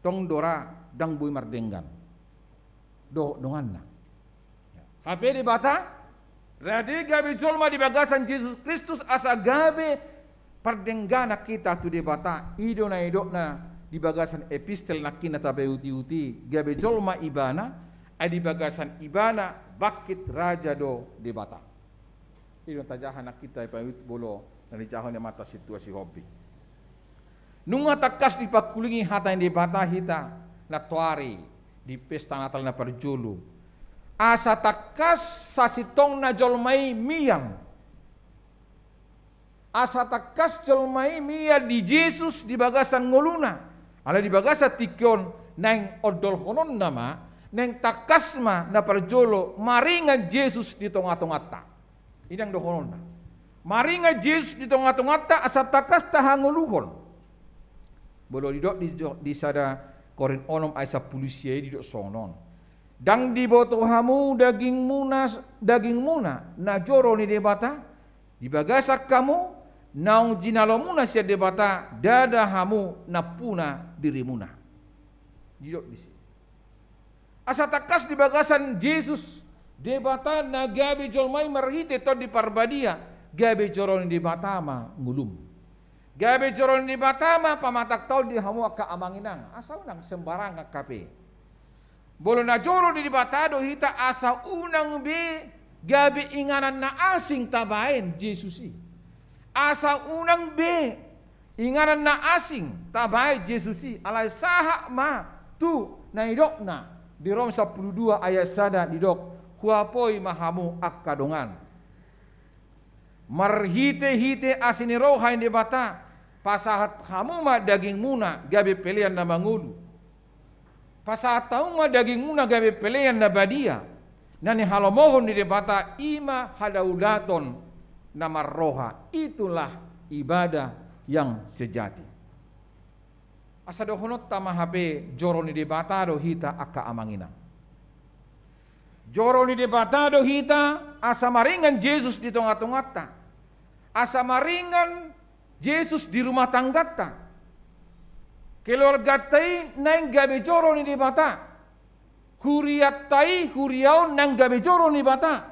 tong do ra ndang boi mardenggan dohot donganna. Hape Debata, rade gabe jolma di bagasan Jesus Kristus asa gabe pardengganan hita tu Debata. I do na nidokna di bagasan epistel nangkin na tapaihutihut i, gabe jolma ibana, ai di bagasan ibana bangkit raja do Debata. I do tajaha nangkin tapaihut molo na nijaha ni amanta sintua Sihombing. Nunga tangkas dipangkulingi hata ni Debata hita nantoari di pesta Natal na parjolo. Asa tangkas sasintongna jolma i mian. Asa tangkas jolma i mian di Jesus di bagasan ngoluna. Alai di bagasan tingki on naeng ondolhononna ma, naeng tangkas ma na parjolo maringan Jesus di tongatonganta. I ndang dohononna. Maringan Jesus di tongatonganta asa tangkas tahangoluhon. Molo didok di, di sada Korint onom ayat sampulu sia i didok songon on. Ndang diboto hamu dagingmuna, dagingmuna na joro ni Debata, di bagasan hamu naung jinalomuna sian Debata, ndada hamu nampuna dirimuna. Didok disi. Asa tangkas di bagasan Jesus, Debata na gabe jolma i marhite Tondi Parbadia, gabe joro ni Debata ma ngolum. Gabe joro ni Debata ma pamatangta on di hamu angka amang inang, asa unang sembarangan hape. Molo na joro ni Debata do hita, asa unang be gabe inganan na asing tabaen Jesus i. Asa unang be inganan na asing tabaen Jesus i, alai sahat ma tu na nidokna di Rom sampulu dua ayat sada didok, huapoi ma hamu angka dongan. Marhitehite asi ni roha ni Debata, pasahat hamu ma dagingmuna gabe pelean na mangolu. Pasahat hamu ma dagingmuna gabe pelean na badia, na nihalomohon ni Debata, i ma hadaulaton na marroha. Itulah ibadah yang sejati. Asa dohononta ma hape joro ni Debata do hita angka amang inang. Joro ni Debata do hita asa maringan Jesus di tonga-tonganta. Asa maringan Jesus di rumah tangganta. Keluarganta i naeng gabe joro ni Debata. Hurianta i, huria on naeng gabe joro ni Debata.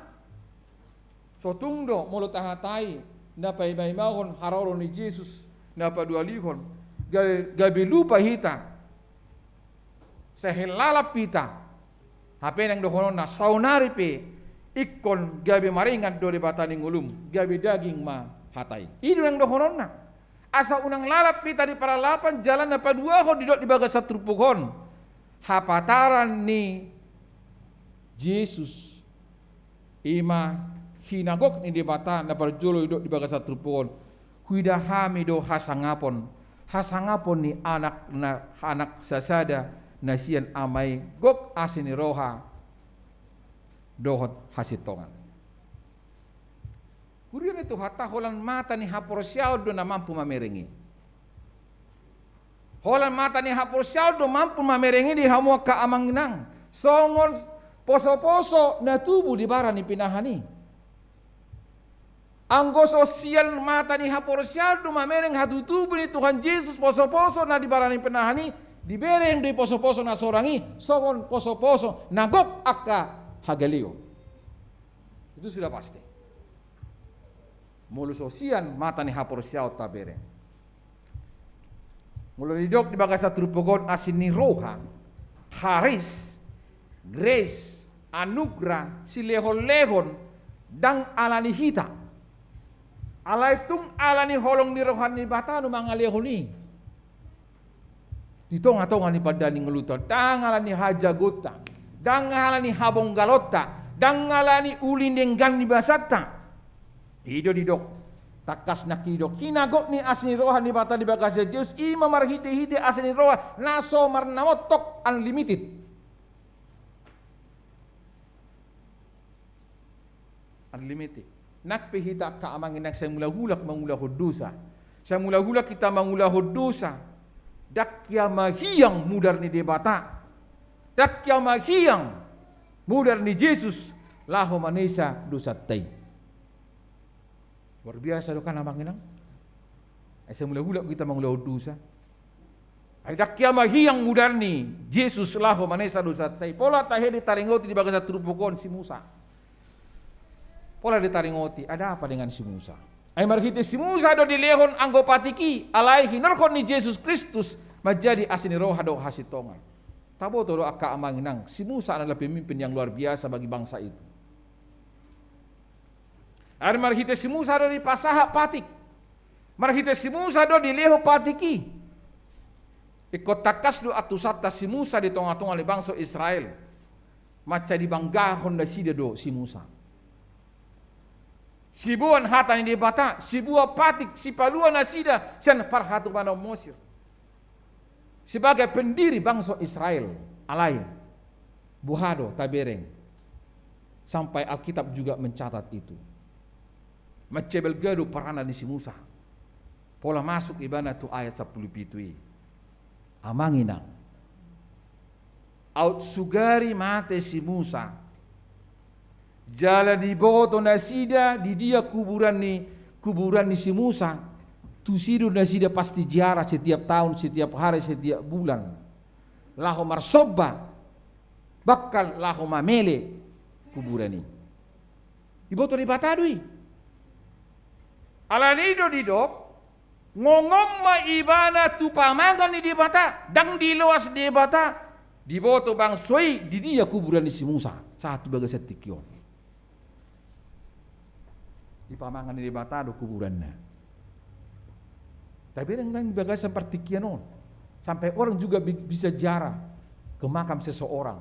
So tung do molo tahatai na paima-imahon haroro ni Jesus na paduahalihon, gabe, gabe lupa hita. Sai hela lalap hita. Hape naeng dohononna saonari pe ingkon gabe maringan do Debata ni ngolum, gabe daging ma hata i. I do naeng dohononna. Asa unang lalap hita di parlalapan jala na paduahon didok di bagasan turpuk on. Hapataran ni Jesus. I ma hinagok ni Debata na parjolo didok di bagasan turpuk on. Huida hami do hasangapon, hasangapon ni anak na, anak sasada na sian Ama i, gok asi ni roha dohot hasintongan. Huria ni Tuhanta, holan mata ni haporseaon do na mampu mamereng i. Holan mata ni haporseaon do mampu mamereng i di hamu angka amang inang. Songon poso-poso na tubu di bara ni pinahan i. Anggo so sian mata ni haporseaon do mamereng hatutubu ni Tuhan Jesus poso-poso na di bara ni pinahan i, dibereng do i poso-poso na sorang i songon poso-poso na gok angka hagaleon. Itu sudah pasti. Molo so sian mata ni haporseaon tabereng. Molo didok di bagasan turpuk on asi ni roha, charis, grace, anugerah, silehon-lehon, ndang ala ni hita. Alai tung ala ni holong ni roha ni Debata do mangalehon i. Di tonga-tonga ni pardalanan ni ngolunta, ndang ala ni hajagonta, ndang ala ni habonggalonta, ndang ala ni uli denggan ni basanta. I do didok, tangkas nangkin didok, hinagok ni asi ni roha ni Debata di bagasan Jesus, i ma marhite-hite asi ni roha na so marnamontok, unlimited. Unlimited. Nang pe hita angka amang inang sai mulak-ulak mangulahon dosa. Sai mulak-ulak hita mangulahon dosa. Ndang hea mahiang mudar ni Debata. Ndang hea mahiang mudar ni Jesus laho manesa dosanta i. Luar biasa do kan amang inang. Ai sai mulak-ulak hita mangulahon dosa. Ai ndang hea mahiang mudar ni Jesus laho manesa dosanta i. Pola tahe ditaringoti di bagasan turpuk on si Musa. Pola ditaringoti, ada apa dengan si Musa? Ai marhite si Musa do dilehon anggo patik i, alai hinorhon ni Jesus Kristus manjadi asi ni roha dohot hasintongan. Taboto do angka amang inang, si Musa adalah pemimpin yang luar biasa bagi bangsa itu. Ai marhite si Musa do dipasahat patik. Marhite si Musa do dilehon patik i. Ingkon tangkas do antusanta si Musa di tonga-tonga ni bangso Israel. Mansai dibanggahon nasida do si Musa. Siboan hata ni Debata, siboan patik, sipalua nasida sian parhatobanon Mesir. Sebagai pendiri bangso Israel, alai boha do tabereng, sampai Alkitab juga mencatat itu. Mansai balga do peranan ni si Musa. Pola masuk ibana tu ayat sampulu pitu i. Amang inang. Aut sugari mate si Musa. Jala diboto nasida di dia kuburan ni, kuburan ni si Musa. Tusi do nasida pasti ziarah setiap tahun, setiap hari, setiap bulan. Laho marsomba. Bahkan laho mamele kuburan i. Diboto Debata do i. Alani i do didok, ngongom ma ibana tu pamangan ni Debata, ndang diloas Debata, diboto bangso i di dia kuburan ni si Musa, sahat tu bagasan tingki on. Di pamangan ni Debata do kuburanna. Tabereng nang di bagasan partingkian on. Sampai orang juga bi-, bisa ziarah ke makam seseorang.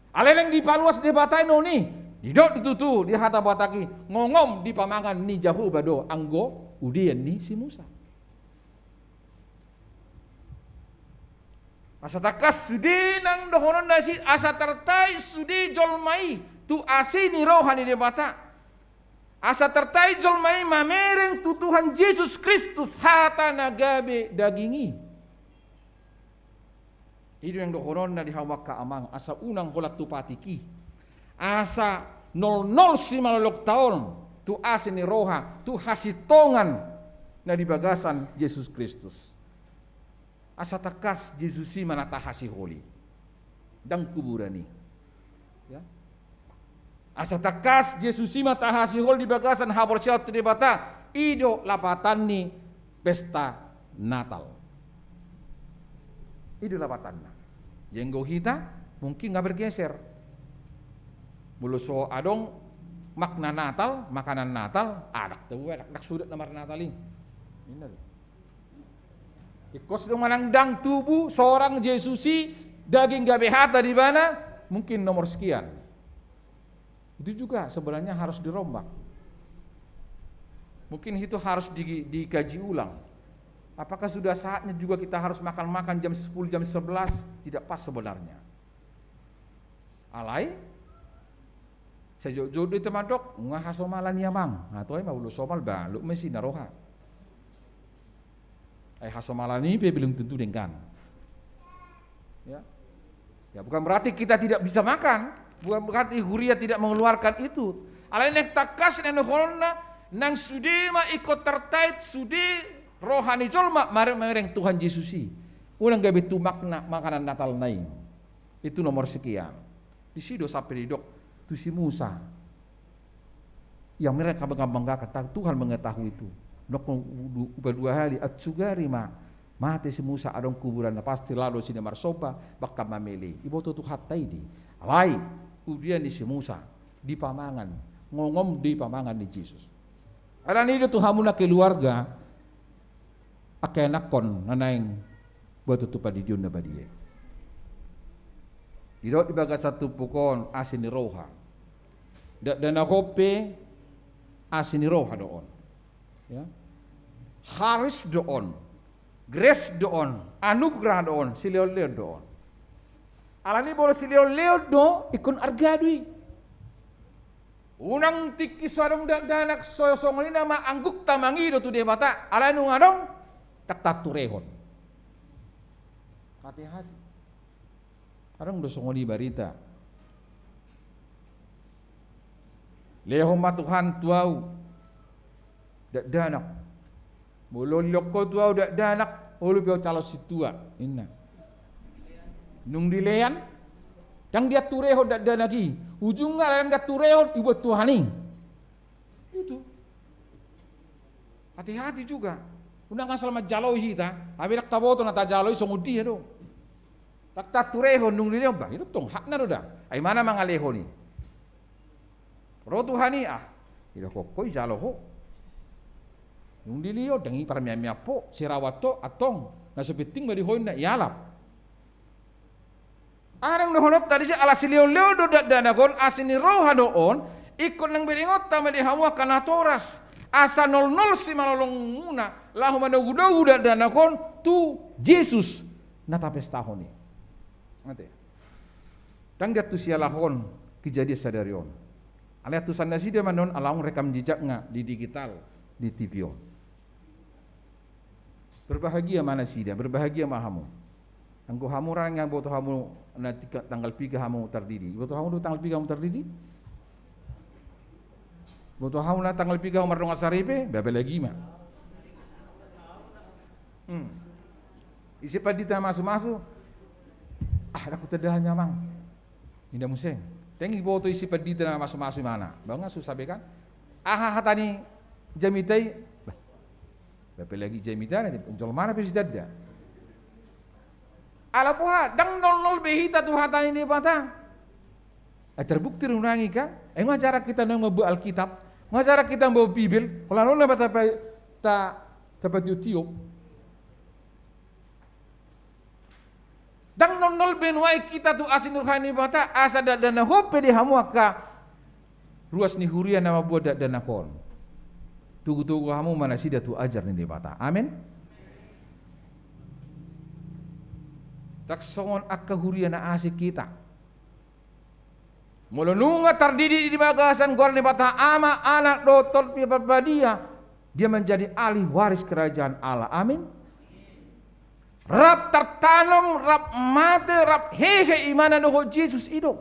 Alai naeng dipaluas Debata i non i, didok do tutu di hata Batak i, ngongom di pamangan ni Jahowa do anggo udean ni si Musa. Asa tangkas sude nang dohonon na si, asa tartait sude jolma i tu asi ni roha ni Debata. Asa tartait jolma i mamereng tu Tuhan Jesus Kristus hata na gabe daging i. I do naeng dohononna di hamu angka amang, asa unang holan tu patik i. Asa nolnol simalolongta on tu asi ni roha, tu hasintongan na di bagasan Jesus Kristus. Asa tangkas Jesus i ma na tahasiholi, ndang kuburan i. Ya. Asa tangkas Jesus i ma tahasihol di bagasan haporseaon tu Debata, i do lapatan ni pesta Natal. I do lapatanna. Jenggo hita mungkin nga bergeser. Molo so adong makna Natal, makanan Natal, adak tu, adak, adak sude na marnatal i. Inna do. Ingkon do manang ndang tubu sorang Jesus i, daging gabe hata di ibana, mungkin nomor sekian. Itu juga sebenarnya harus dirombak. Mungkin itu harus di-, dikaji ulang. Apakah sudah saatnya juga kita harus makan-makan jam sepuluh, jam sebelas? Tidak pas sebenarnya. Alai, sejujur di teman dok, nga hasomalan i amang. Nga tu ai ma ulo somal, balu mesi na roha. Ai hasomalan i pe belum tentu denggan. Ya. Ya, bukan berarti kita tidak bisa makan, bukan berarti huria tidak mengeluarkan itu. Alai naeng tangkas naeng dohononna, nang sude ma ingkon tartait sude roha ni jolma mare-, mareng Tuhan Jesus i. Unang gabe tu makna makanan Natalna i. Itu nomor sekian. Disi do sampe didok tu si Musa. Yang mereka bangga-banggakan, ta-, Tuhan mengetahui itu. Dok, u-, u-, upa dua hali, atsugari ma mate si Musa, adong kuburanna, pasti laho do sini marsomba, bahkan mamele. Iboto Tuhanta i do i. Alai, udia ni si Musa, dipamangan, ngongom do i pamangan ni Jesus. Alani do tu hamu na keluarga, angka anakkon na naeng boto tu pandidion na badia i. Didok di bagasan turpuk on asi ni roha. Dakdanak on pe asi ni roha do on. Ya. Haris do on. Grace do on. Anugerah do on. Silehon-lehon do on. Alani molo silehon-lehon do, ingkon arga do i. Unang tingki so adong dakdanak so songon i nama anggukta mangido tu Debata, alai nunga adong, ndang taturehon. Hati-hati. Adong do songon i barita. Lehon ma Tuhan tu au dakdanak. Molo lehon Ho tu au dakdanak, olo pe au calon sintua, ninna. Nung dilean, ndang diaturehon dakdanak i. Ujungna ndang diaturehon, dibuat Tuhan i. Itu. Hati-hati juga. Unang asal manjalo hita, tapi ndang taboto na tajalo i songon dia do. Ndang taturehon nung dilehon, bah, i do tong hakna do da. Ai ima na mangalehon i. Ro Tuhan i, ah, didokkon ho i jalo ho. Nung dilehon, ndang i parmeam-meam ho, sirawat ho, antong, na so penting ma di ho ninna, ialap. Aha naeng dohononta disi, ala silehon-lehon do dakdanak on, asi ni roha do on, ingkon naeng berengonta ma di hamu angka natoras, asa nolnol simalolongmuna, laho manogunogu dakdanak on tu Jesus na tapestahon i. Ate. Ndang diantusi halak on kejadian sadari on. Alai antusan nasida ma on ala adong rekam jejakna di digital, di T V on. Berbahagia ma nasida, berbahagia ma hamu. Anggo hamu ra nga boto hamu na tika-, tanggal piga hamu tardidi. Boto hamu do tanggal piga hamu tardidi? Boto hamu na tanggal piga hamu mardongan saripe, bah apalagi ma. Hmm. Ise pandita na masu-masu, ah, ndang hutanda hami amang. Ninna muse. Ndang diboto ise pandita na masu-masu imana. Bah nga susah be kan. Aha hata ni jamita i? Bah. Bah apalagi jamita na, jolma na pe sitanda. Ala boha, ndang nolnol be hita tu hata ni Debata. Ai terbukti do nuaeng i kan. Ai nga jarang hita nuaeng mambuat Alkitab. Nga jarang hita mambuat Bibel. Holan on na ba tapa-, ta-, tapatiop-tiop. Ndang nolnol be nuaeng hita tu asi ni roha ni Debata, asa dakdanak on pe di hamu angka ruas ni huria na mambuat dakdanak on. Togu-togu hamu ma nasida tu ajar ni Debata. Amen. Ndang songon angka huria na asing hita. Molo nunga tardidi di bagasan goar ni Debata Ama, Anak, dohot Tondi Parbadia, dia menjadi ahli waris kerajaan Allah. Amin. Rap tartanom, rap mate, rap hehe imana dohot Jesus i do.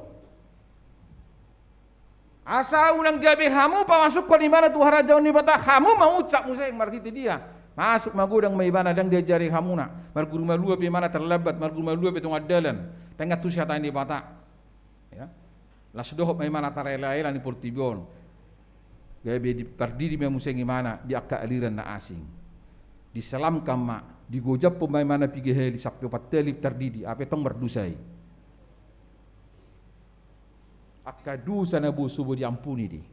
Asa unang gabe hamu pamasukkon imana tu harajaon ni Debata, hamu ma unsat muse. Marhite dia? Masuk magodang ma ibana, ndang diajari hamuna. Marguru malua pe imana tarlambat, marguru malua pe tongan dalan. Tangan tu siatan ni Debata. Ya. Las dohot ma imana tarela-ela ni portibi on. Gabe di, pardidi ma muse imana di angka aliran na asing. Diselamkan ma, digojaphon ma imana piga hali, sampe opat hali tardidi, hape tong mardosa i. Angka dosa na boi, so boi diampuni do i.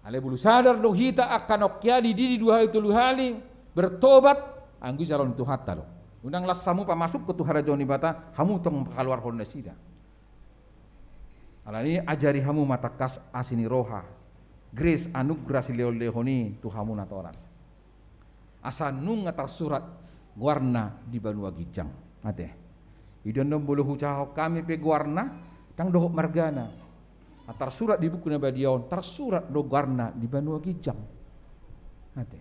Alai molo sadar do hita angka na ongkian dididi dua hali tolu hali, bertobat, anggo i jaloon ni Tuhanta do. Unang las hamu pamasukkon tu harajaon ni Debata, hamu tong pakaluarhon nasida. Alani i ajari hamu ma tangkas asi ni roha, grace, anugerah silehon-lehon i tu hamu natoras. Asa nunga tarsurat goarna di banua ginjang. Ate. I do annon molo hujahahon hami pe goarna, ndang dohot margana. Tarsurat di buku na badia on, tarsurat do goarna di banua ginjang. Ate.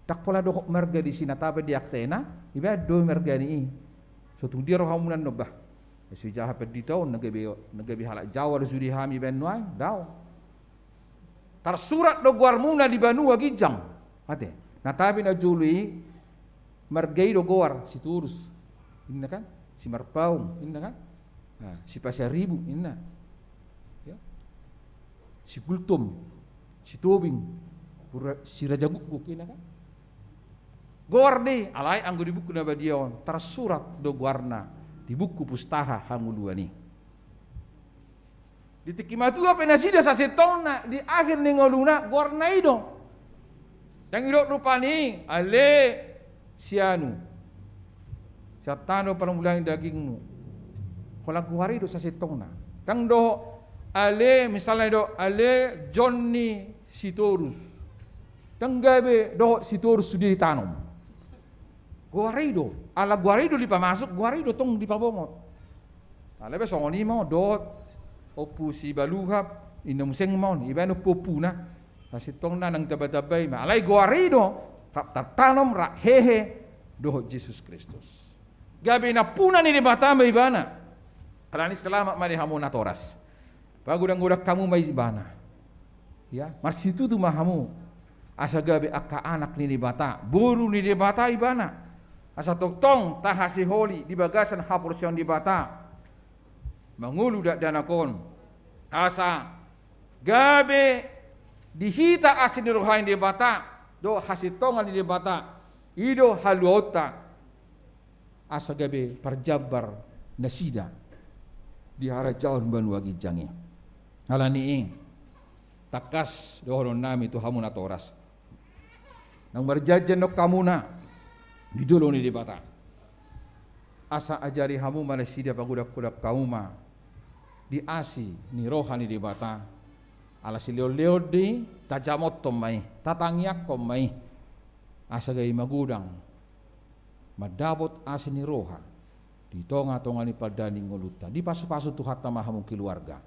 Ndang pola dohot marga disi, na taba di aktena, ibaen do margana i. So tung dia rohamuna annon bah. Sijaha pandita on, na gabe, na gabe halak Jawa do sude hami baen nuaeng, daong. Tarsurat do goarmuna di banua ginjang. Ate, na taba na jolo i, marga i do goar, Sitorus. Inna kan? Simarpaung, inna kan? Nah, Sipasaribu, inna. Ya. Sigultom, Sitobing, Sira-, Sirajagukguk, inna kan? Goar do i, alai anggo di buku na badia on, tarsurat do goarna di buku pustaha hangoluan i. Di tingki matua pe nasida sasintongna, di akhir ni ngoluna, goarna i do. Ndang didok rupani, ale si anu, sian tano parmulaan ni dagingmu. Holan goar i do sasintongna. Ndang dohot ale, misalna didok, ale Jonni Sitorus. Ndang gabe dohot Sitorus sude ditanom. Goar i do, ala goar i do dipamasuk, goar i do tong dipabongot. Alai pe songon i ma on, dohot Ompu Sibaluhap, inna muse ma on, ibaen ompu-ompuna. Sasintongna nang tamba-tamba i ma. Alai goar i do, rap tartanom, rap hehe, dohot Jesus Kristus. Gabe nampuna ni Debata ma ibana. Alani i selamat ma di hamu natoras. Pagodang-godang hamu ma ibana. Ya, marsitutu ma hamu. Asa gabe angka anak ni Debata, boru ni Debata ibana. Asa tongtong tahasiholi di bagasan haporseaon Debata. Mangolu dakdanak on. Asa gabe di hita asi ni roha ni Debata, dohot hasintongan ni Debata. I do haluaonta. Asa gabe parjambar nasida di harajaon banua ginjang i. Alani i, tangkas dohonon nami tu hamu natoras. Naung marjanji annon hamuna di jolo ni Debata. Asa ajari hamu ma nasida, pagodang-godang hamu ma di asi ni roha ni Debata. Ala silehon-lehon do i, tajamothon ma i, tatangiangkon ma i. Asa gabe magodang mandapot asi ni roha di tonga-tonga ni pardalanan ni ngolunta. Dipasu-pasu Tuhanta ma hamu keluarga.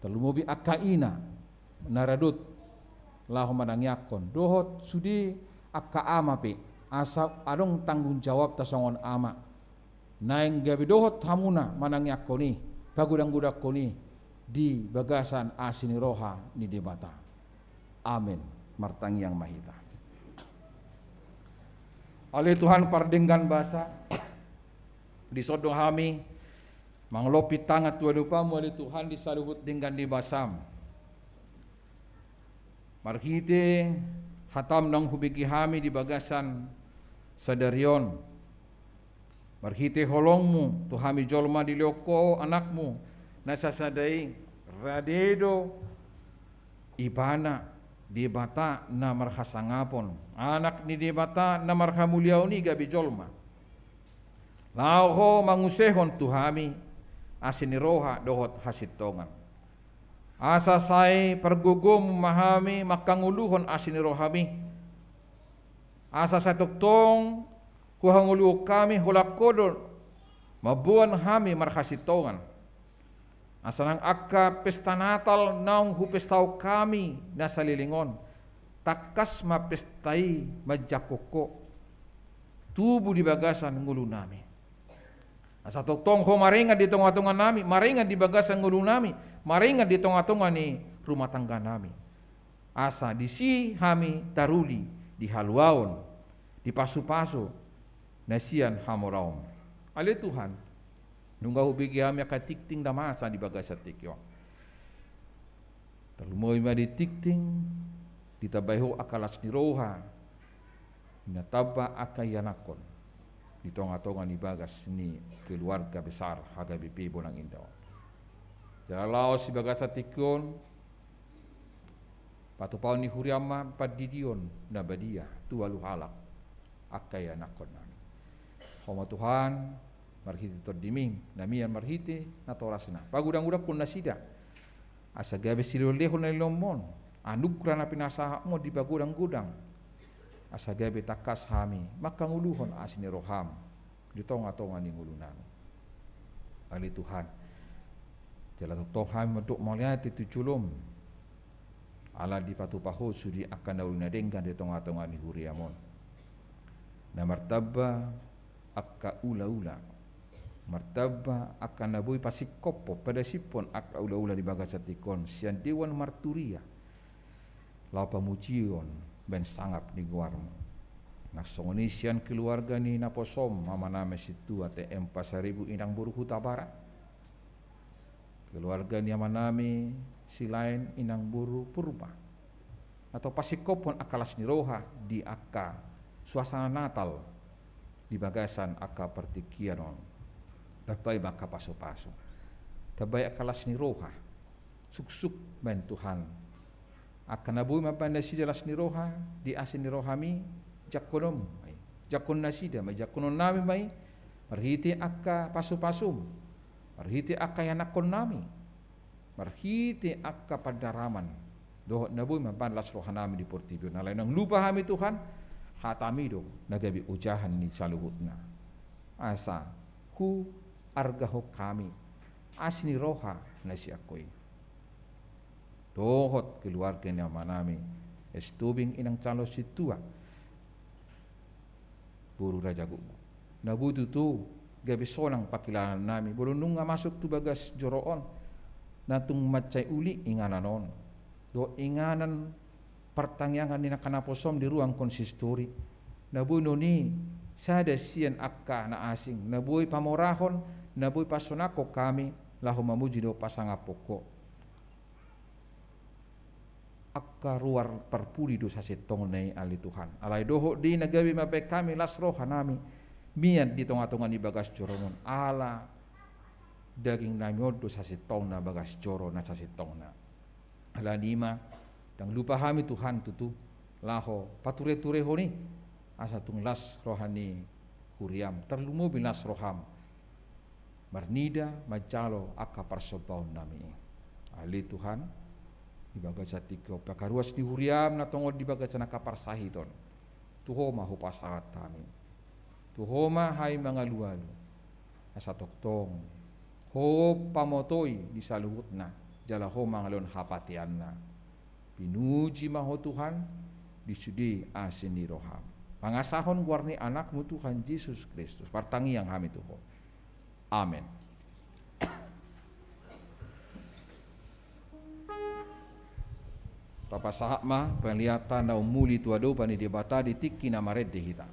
Tarlumobi angka ina na radot laho manangiangkon. Dohot sude angka ama pe, asa adong tanggung jawabta songon ama. Naeng gabe dohot hamuna manangiangkon i, pagodang-godangkon i di bagasan asi ni roha ni Debata. Amen. Martangiang ma hita. Ale Tuhan pardenggan basa, dison do hami mangalop tangan tu adopanmu, ale Tuhan, di saluhut denggan ni basam. Marhite hatam naung hubege hami di bagasan sadari on. Marhite holongmu tu hami jolma, dilehon ho anakmu na sasada i, rade do ibana Debata na marhasangapon, anak ni Debata na marhamuliaon i gabe jolma. Laho ho mangusehon tu hami asi ni roha dohot hasintongan. Asa sai pargogomu ma hami manghangoluhon asi ni rohami. Asa sai tongtong huhangoluhon hami holan ho do mamboan hami marhasintongan. Asa nang angka pesta Natal naung hupestahon hami na saleleng on, tangkas ma pesta i manjangkon ho. tubu di bagasan ngolunami. Asa tongtong Ho maringan di tongatonganami, maringan di bagasan ngolunami, maringan di tongatonga ni rumah tangganami. Asa disi hami taruli di haluaon, di pasupasu na sian hamoraonMu. Ale Tuhan, nunga hubege hami angka tingting na masa di bagasan tingki on. Tarlumobi ma di tingting, ditambai Ho angka las ni roha, na tamba angka ianakhon di tongatonga ni bagas ni keluarga besar H K B P Bonang Indah on. Jala laos di bagasan tingki on, patupaon ni huriaM ma pandidion na badia tu ualu halak angka ianakhonnami. Ho ma Tuhan, marhite TondiMi na mian marhite natorasna, pagodanggodangkon nasida, asa gabe silehonlehon na nilehonMu on, anugrah na pinasahatMu on dipagodanggodang, asa gabe tangkas hami mangkangoluhon asi ni rohaM di tongatonga ni ngolunami. Ale Tuhan, jala tongtong hami mandok mauliate tu joloM, ala dipatupa Ho sude angka na uli na denggan di tongatonga ni huriaM on. Na martamba angka ulaula, martamba angka na boi pasingkophon, padasiphon angka ulaula di bagasan tingki on sian dewan marturia, laho pamujion bahen sangap ni goarMu. Nang songon i sian keluarga ni naposoM, amanami sintua T M Pasaribu, inang boru Hutabarat, keluarga ni amanami Silaen, inang boru Purba, na tong pasingkophon angka las ni roha di angka suasana Natal di bagasan angka partingkian on. Tambai ma angka pasupasu, tambai angka las ni roha, suksuk bahen Tuhan. Angka na boi mambahen nasida las ni roha di asi ni rohaMi, jangkononMu ma i, jangkon nasida ma i, jangkononnami ma i, marhite angka pasupasuM, marhite angka ianakhonnami, marhite angka pandaraman dohot na boi mambahen las rohanami di portibi on. Alai unang lupa hami Tuhan, hataMi do na gabe ojahan ni saluhutna. Asa huargahon hami asi ni roha na sian Ho i. Dohot keluarga ni amanami S Tobing, inang calon sintua boru Raja Gukguk, na boi tutu gabe sonang pangkilalaannami molo nunga masuk tu bagas joro on, na tung mansai uli inganan on dohot inganan partangiangan ni angka naposoM di ruang konsistori, na boi non i sada sian angka na asing, na boi pamorahon, na boi pasonanghon hami laho mamuji dohot pasangaphon Ho. Angka ruar parpudi do sasintongna i, ale Tuhan. Alai dohot di na gabe mambahen hami las rohanami mian di tongatonga ni bagas joroM on, ala dagingnami on do sasintongna bagas joro na sasintongna. Alani i ma, ndang lupa hami Tuhan tutu laho patureturehon i, asa tung las roha ni huriaM, tarlumobi las rohaM marnida manjalo angka parsombaonnami i. Ale Tuhan, di bagasan tingki on pe angka ruas ni huriaM na tongon di bagasan angka parsahiton, tu Ho ma hupasahat hami. Tu Ho ma hami mangalualu, asa tongtong Ho pamotoi di saluhutna, jala Ho mangalehon hapateanna. Pinuji ma Ho Tuhan di sude asi ni rohaM. Mangasahon goar ni AnakMu Tuhan Jesus Kristus, martangiang hami tu Ho. Amen. Tapasahat ma pengliatan na umuli tu adopan ni Debata di tingki na marende hita.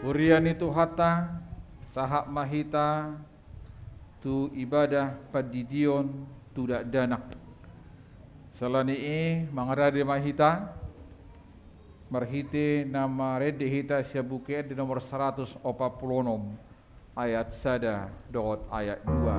Huria ni Tuhanta, sahat ma hita tu ibadah pandidion tu dakdanak. Siala ni i mangarade ma hita marhite na marende hita sian Buku Ende nomor saratus opat pulu onom, ayat sada dohot ayat dua.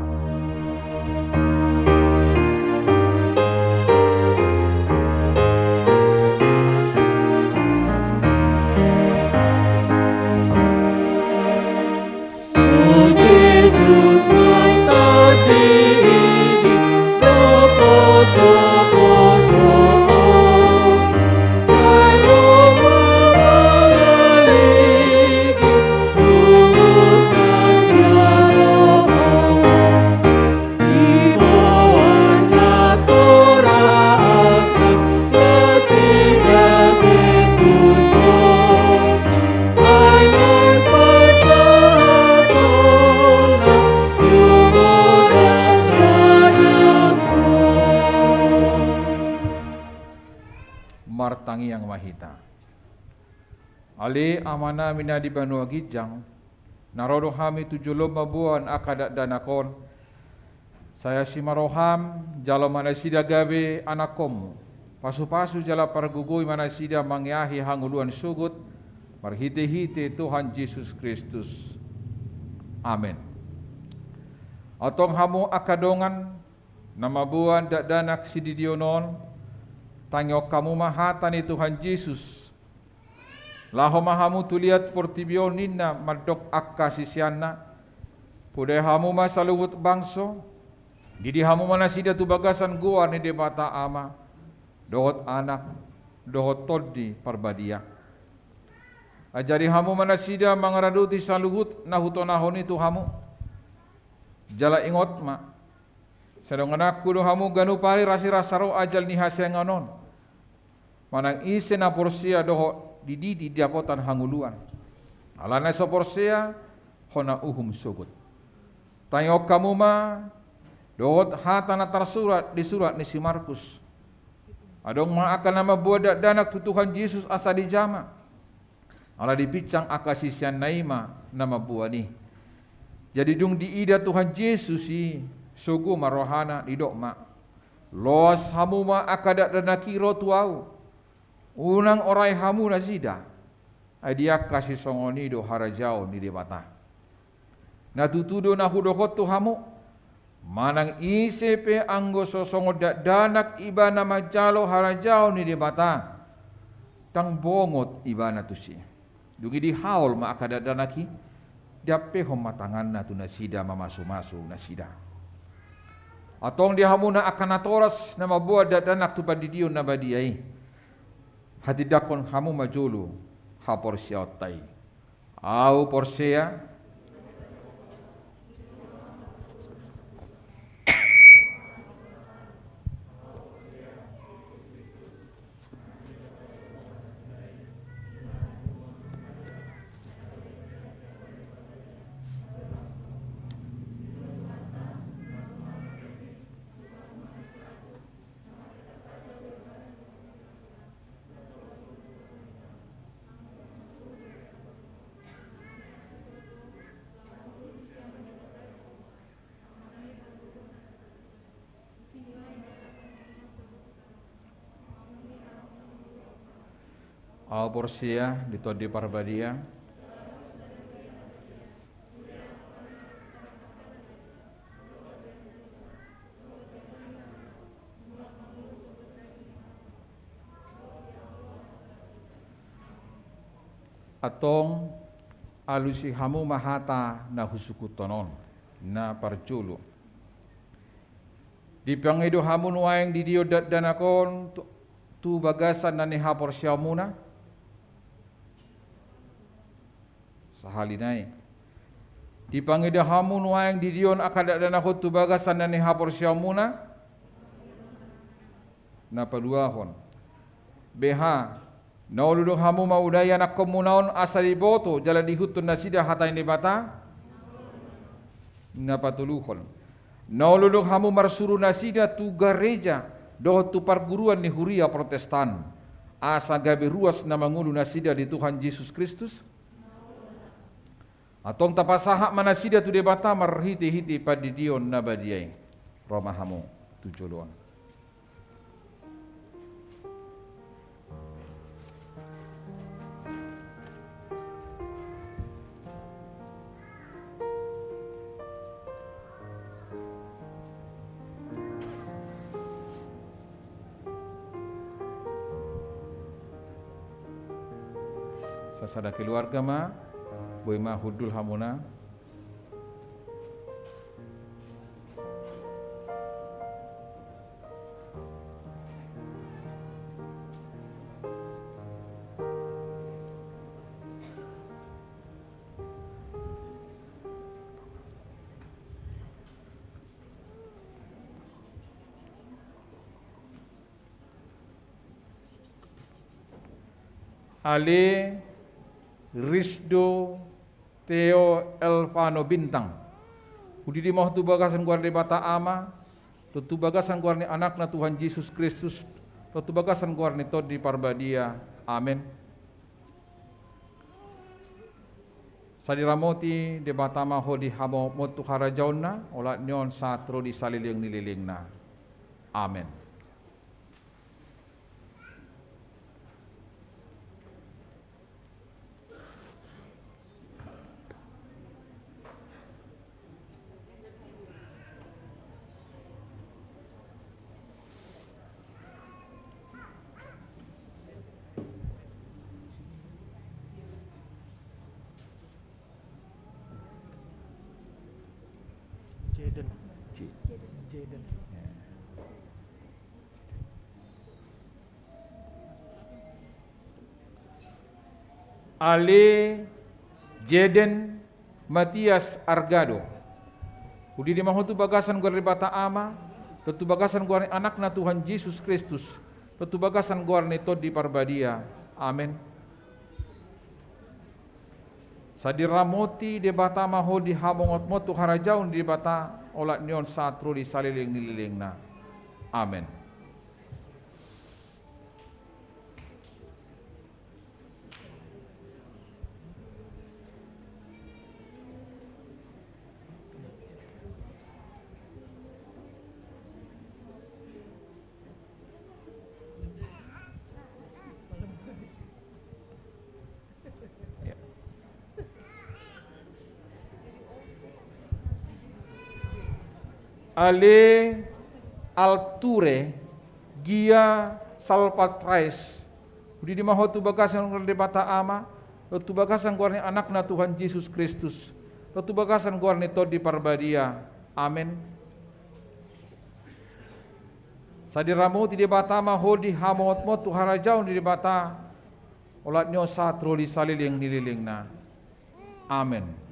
Martangiang ma hita. Ale Amanami na di banua ginjang, na ro do hami tu jolom mamboan angka dakdanak on. Sai asi ma roham, jalo ma nasida gabe anakkonmu. Pasupasu jala pargogoi ma nasida mangeahi hangoluan sogot, marhitehite Tuhan Jesus Kristus. Amen. Antong hamu angka dongan na mamboan dakdanak sididion on, tangihon hamu ma hata ni Tuhan Jesus. Laho ma hamu tu liat portibi on ninna mandok angka siseanna. Podai hamu ma saluhut bangso. Didi hamu ma nasida tu bagasan goar ni Debata Ama, dohot Anak, dohot Tondi Parbadia. Ajari hamu ma nasida mangaradoti saluhut na hutonahon i tu hamu. Jala ingot ma, sai dongananku do hamu ganup ari rasirasa ro ajal ni hasiangan on. Manang ise na porsea dohot dididi dapotan hangoluan. Alana so porsea, hona uhum sogot. Tangihon hamu ma dohot hata na tarsurat di surat ni si Markus. Adong ma angka na mamboan dakdanak tu Tuhan Jesus asa dijama. Ala dipinsang angka siseanna i ma na mamboan i. Jadi dung diida Tuhan Jesus i, sogo ma rohana, didok ma: Loas hamu ma angka dakdanak i ro tu Ahu. Unang orai hamu nasida. Ai di angka sisongon i do harajaon ni Debata. Na tutu do na hudok on tu hamu: Manang ise pe anggo so songon dakdanak ibana manjalo harajaon ni Debata, ndang bongot ibana tusi. Dung i dihaol ma angka dakdanak i, diampehon ma tanganna tu nasida mamasumasu nasida. Antong di hamuna angka natoras na mamboan dakdanak tu pandidion na badia i, hatindangkon hamu ma jolo haporseaonta i. Ahu porsea. Ahu porsea di Tondi Parbadia. Antong alusi hamu ma hata na husungkunhon on. Na parjolo, dipangido hamu nuaeng didion dakdanak on tu, tu bagasan na ni haporseaonmuna? Sahali nai. Dipangido hamu nuaeng didion angka dakdanak on tu bagasan na ni haporseaonmuna? Na paduahon. Beha, na olo do hamu maudai anakkonmuna on asa diboto jala diihuthon nasida hata ni Debata? Na patoluhon. Na olo do hamu marsuru nasida tu gareja dohot tu parguruan ni huria Protestan, asa gabe ruas na mangolu nasida di Tuhan Jesus Kristus? Antong tapasahat ma nasida tu Debata marhitehite pandidion na badia i. Ro ma hamu tu jolo on. Sasada keluarga ma, boi ma hundul hamuna. Ale Risdo Theo Elvano Bintang, hudidi ma ho tu bagasan goar ni Debata Ama, dohot tu bagasan goar ni Anakna Tuhan Jesus Kristus, dohot tu bagasan goar ni Tondi Parbadia. Amen. Sai diramoti Debata ma ho di hamu tu harajaonna, olat ni on sahat ro di saleleng ni lelengna. Amen. Jaden. J-, Jaden. Ya. Ale Jaden Matias Argado, hudidi ma ho tu bagasan goar ni Debata Ama, dohot tu bagasan goar ni Anakna Tuhan Jesus Kristus, dohot tu bagasan goar ni Tondi Parbadia. Amen. Sai diramoti Debata ma ho di hamu tu harajaon ni Debata, olat ni on sahat ro di saleleng ni lelengna. Amen. Ya. Ale Alture Gia Salpatrais, hudidi ma ho tu bagasan goar ni Debata Ama, dohot tu bagasan goar ni Anakna Tuhan Jesus Kristus, dohot tu bagasan goar ni Tondi Parbadia. Amen. Sai diramoti Debata ma ho di hamu tu harajaon ni Debata, olat ni on sahat ro di saleleng ni lelengna. Amen.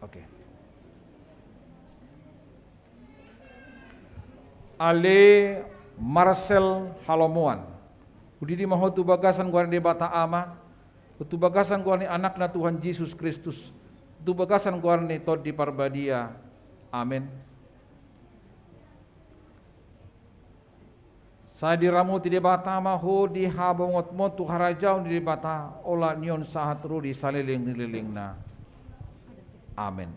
Oke. Ale Marcel Halomoan, hudidi ma ho tu bagasan goar ni Debata Ama, dohot tu bagasan goar ni Anakna Tuhan Jesus Kristus, dohot tu bagasan goar ni Tondi Parbadia. Amen. Sai diramoti Debata ma ho di hamu tu harajaon ni Debata, olat ni on sahat ro di saleleng ni lelengna. Amen.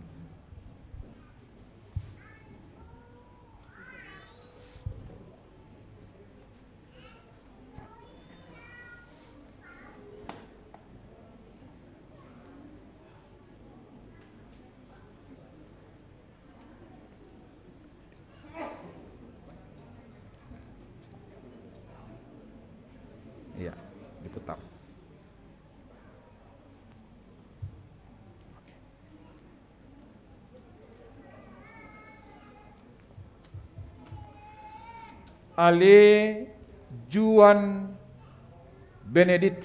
Iya, diputar. Ale Juan Benedit,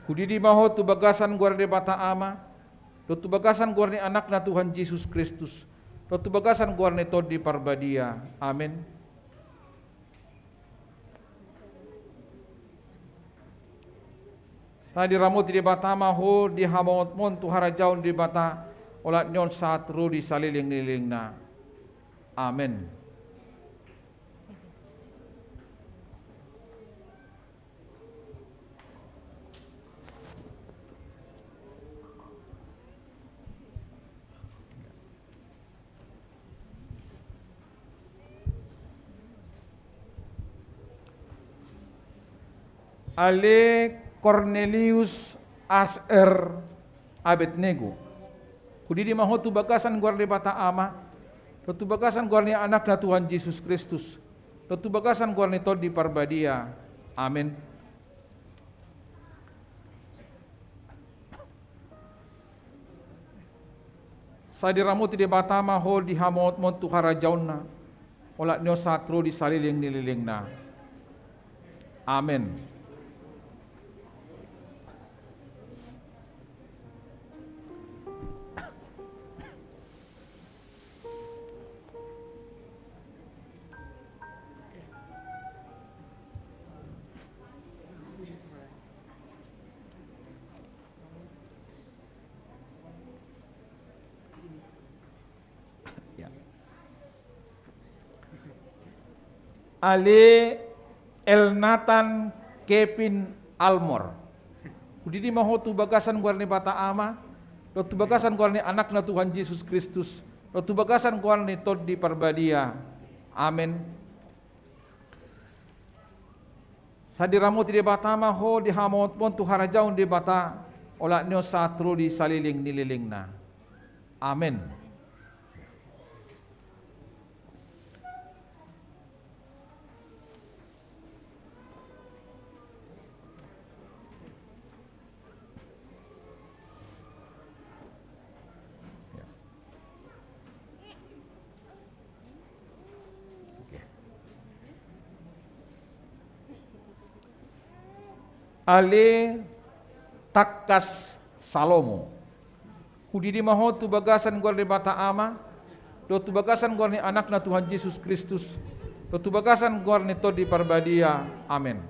hudidi ma ho tu bagasan goar ni Debata Ama, dohot tu bagasan goar ni Anakna Tuhan Jesus Kristus, dohot tu bagasan goar ni Tondi Parbadia. Amen. Sai diramoti Debata ma ho di hamongetmon tu harajaon ni Debata, olat ni on sahat ro di saleleng ni lelengna. Amen. Ale Kornelius Asher Abednego, hudidi ma ho tu bagasan goar ni Debata Ama, dohot tu bagasan goar ni Anakna Tuhan Jesus Kristus, dohot tu bagasan goar ni Tondi Parbadia. Amen. Sai diramoti Debata ma ho di hamongetmon tu harajaonna, olat ni on sahat ro di saleleng ni lelengna. Amen. Ya. Ale Elnatan Kevin Almor, hudidi ma ho tu bagasan goar ni Debata Ama, dohot tu bagasan goar ni Anakna Tuhan Jesus Kristus, dohot tu bagasan goar ni Tondi Parbadia. Amen. Sai diramoti Debata ma ho di hamongetmon tu harajaon ni Debata, olat ni on sahat ro di saleleng ni lelengna. Amen. Ale Takkas Salomo, hudidi ma ho tu bagasan goar ni Debata Ama, dohot tu bagasan goar ni Anakna Tuhan Jesus Kristus, dohot tu bagasan goar ni Tondi Parbadia. Amen.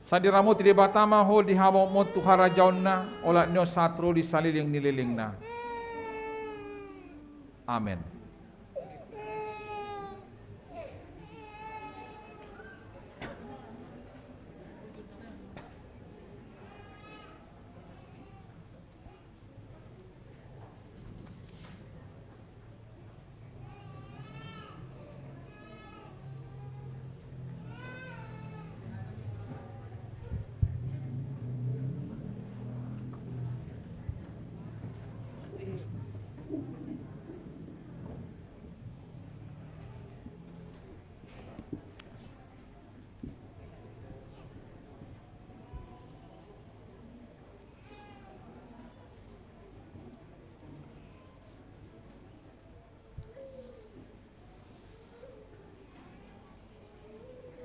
Sai diramoti Debata ma ho di hamongetmon tu harajaonna, olat ni on sahat ro di saleleng ni lelengna. Amen.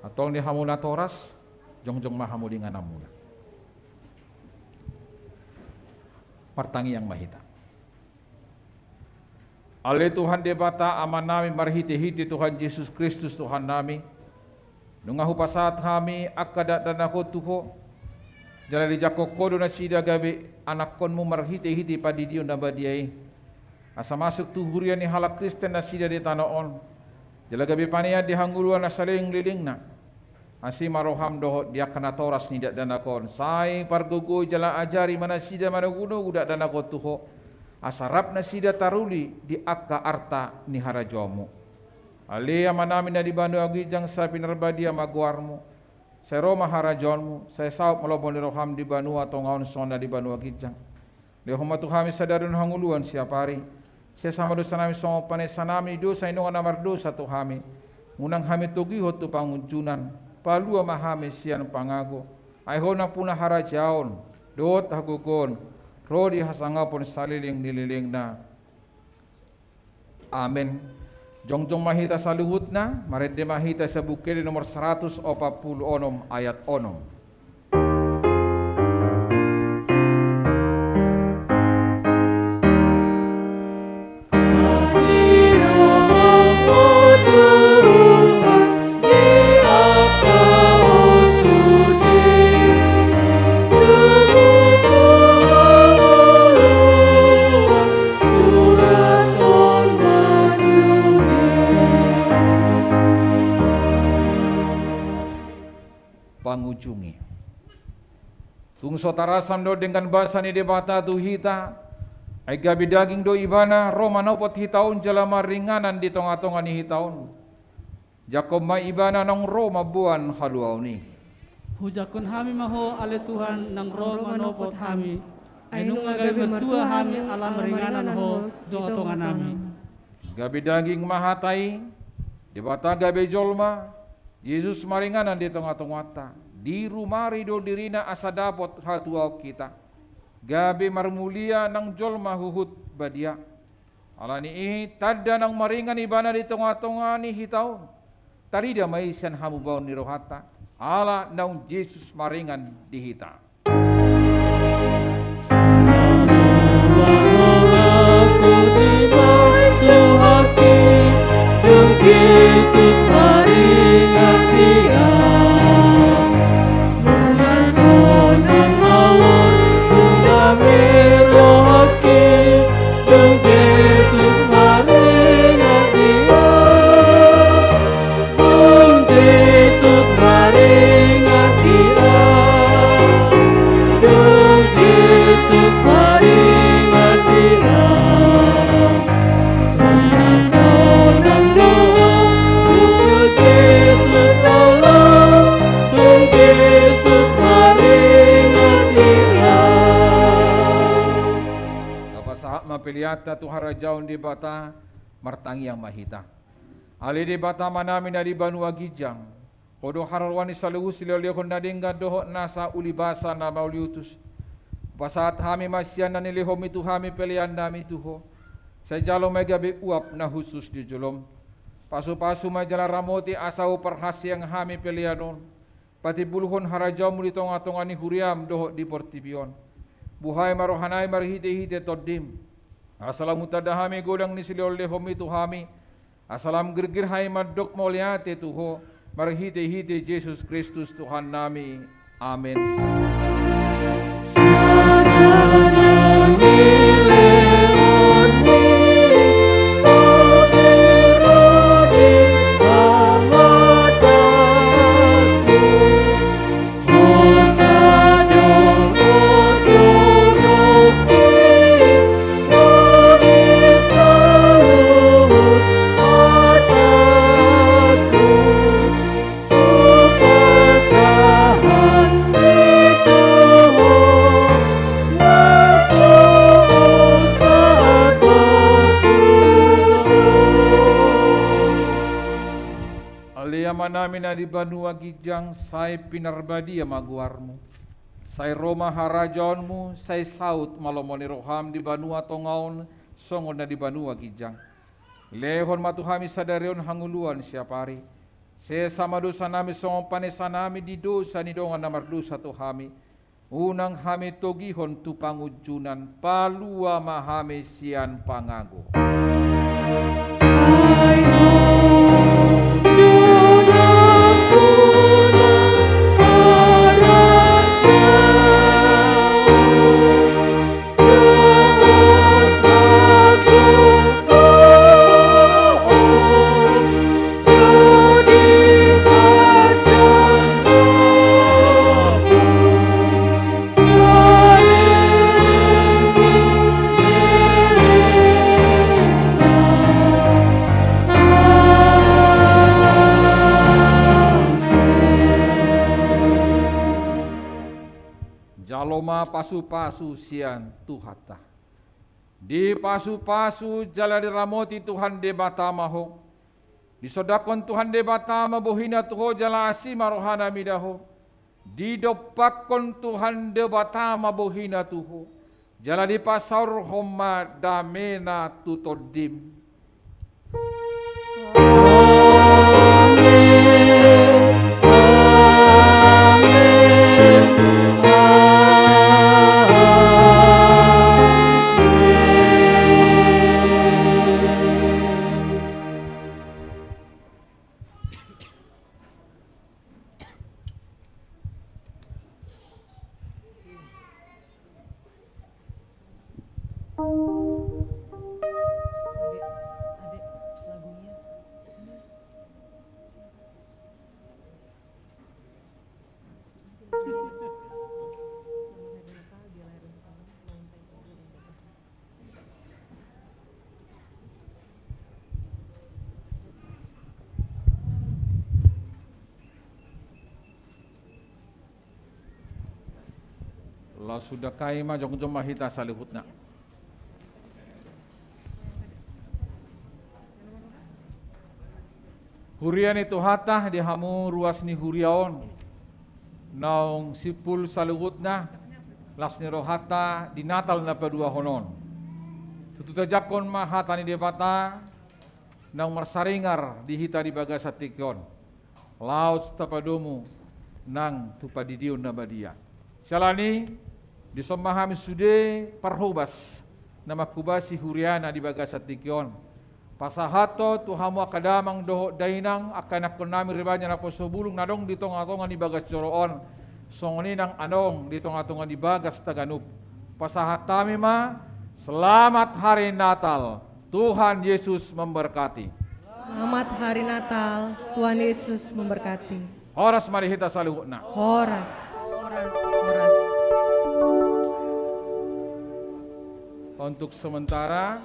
Antong di hamu natoras, jongjong ma hamu di ingananmuna. Martangiang ma hita. Ale Tuhan Debata Amanami, marhitehite Tuhan Jesus Kristus Tuhannami, nunga hupasahat hami angka dakdanak on tu Ho, jala dijangkon Ho do nasida gabe anakkonmu marhitehite pandidion na badia i, asa masuk tu huria ni halak Kristen nasida di tano on, jala gabe panean di hangoluan na saleleng ni lelengna. Asi ma roham dohot di angka natoras ni dakdanak on, sai pargogoi jala ajari ma nasida manogunogu dakdanak on tu Ho, asa rap nasida taruli di angka arta ni harajaonmu. Ale Amanami na di banua ginjang, sai pinarbadia ma goarmu, sai ro ma harajaonmu, sai saut ma lomo ni roham di banua tonga on songon na di banua ginjang. Lehon ma tu hami sadari on hangoluan siapari. Sesa ma dosanami songon panesanami di dosa ni dongan na mardosa tu hami. Unang hami togihon tu pangunjunan. Palua ma hami sian pangago. Ai Ho nampuna harajaon dohot hagogoon ro di hasangapon saleleng ni lelengna. Amen. Jongjong ma hita saluhutna, marende ma hita sian Buku Ende nomor saratus opat pulu onom ayat onom. Tung so tarasam do denggan basa ni Debata tu hita, ai gabe daging do Ibana, ro manopot hita on jala maringanan di tonga-tonga ni hita on. Jangkon ma Ibana naung ro mamboan haluaon i. Hujangkon hami ma Ho ale Tuhan naung ro manopot hami. Ai nunga gabe martua hami ala maringanan Ho di tonga-tonga nami. Gabe daging ma hata i, Debata gabe jolma, Jesus maringanan di tonga-tonganta. Dirumari do dirina asa dapot hatuaon hita. Gabe marmulia nang jolma huhut badia. Ala ni i tanda naung maringan Ibana di tonga-tonga ni hita on. Tarida ma i sian hamubaon ni rohanta, ala naung Jesus maringan di hita. Dung Jesus maringan di au, dung Jesus maringan di au, dung na sonang do au, dung Jesus olo, dung Jesus maringan di au. Tapasahat ma peleanta tu harajaon Debata, martangiang ma hita. Ale Debata Amanami na di banua ginjang, Ho do haroroan ni saluhut silehon-lehon na denggan dohot nasa ulibasa na mauliutus. Hupasahat hami ma sian na nilehonMi tu hami peleannami tu Ho. Sai jalo ma i gabe uap na hushus di joloM. Pasu-pasu ma i jala ramoti asa huparhaseang hami pelean on patimbulhon harajaonMu di tonga-tonga ni huriaM dohot di portibi on. Buhai ma rohanami marhite-hite TondiM, asa lam hutanda hami godang ni silehon-lehonMi tu hami, asa lam girgir hami mandok mauliate tu Ho, marhite-hite Jesus Kristus Tuhannami. Amen. Ale Amanami na di banua ginjang, sai pinarbadia ma goarMu. Sai ro ma harajaonMu, sai saut ma lomo ni rohaM di banua tonga on, songon na di banua ginjang. Lehon ma tu hami sadari on hangoluan siapari. Sesa ma dosanami songon panesanami di dosa ni dongan na mardosa tu hami. Unang hami togihon tu pangunjunan, palua ma hami sian pangago. Jalo ma pasu-pasu sian Tuhanta. Dipasu-pasu jala diramoti Tuhan Debata ma ho. Disondangkon Tuhan Debata ma bohina tu ho jala asi ma rohana mida ho. Didompakkon Tuhan Debata ma bohina tu ho jala dipasaorhon ma damena tu tondim. Suda kai ma, jongjong ma hita saluhutna. Huria ni Tuhanta, di hamu ruas ni huria on, naung simpul saluhutna, las ni rohanta di Natal na paduahon on. Tutu tajangkon ma hata ni Debata naung marsaringar di hita di bagasan tingki on, laos tapadomu nang tu pandidion na badia. Siala ni, dison ma hami sude parhobas na manghobasi huriana di bagasan tingki on. Pasahathon tu hamu angka damang dohot dainang, angka ianakkon nami Ribanja Naposobulung na adong di tongatonga ni bagas joro on, songon i nang adong di tongatonga ni bagas taganup. Pasahat hami ma, Selamat Hari Natal, Tuhan Yesus memberkati. Selamat Hari Natal, Tuhan Yesus memberkati. Horas ma di hita saluhutna. Horas, horas, horas. Untuk sementara,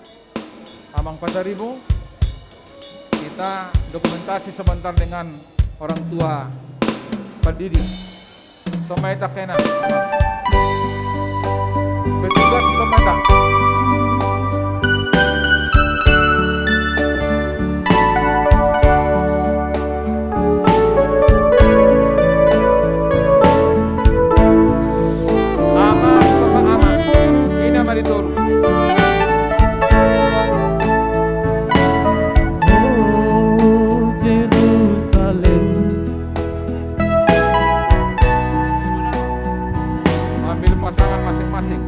Amang Pasaribu, kita dokumentasi sebentar dengan orang tua pendidik. Somaita kena. Petugas somaita. Ama, ama, ama. Ina ma di toru. Oh, Jerusalem. Ambil pasangan masing-masing.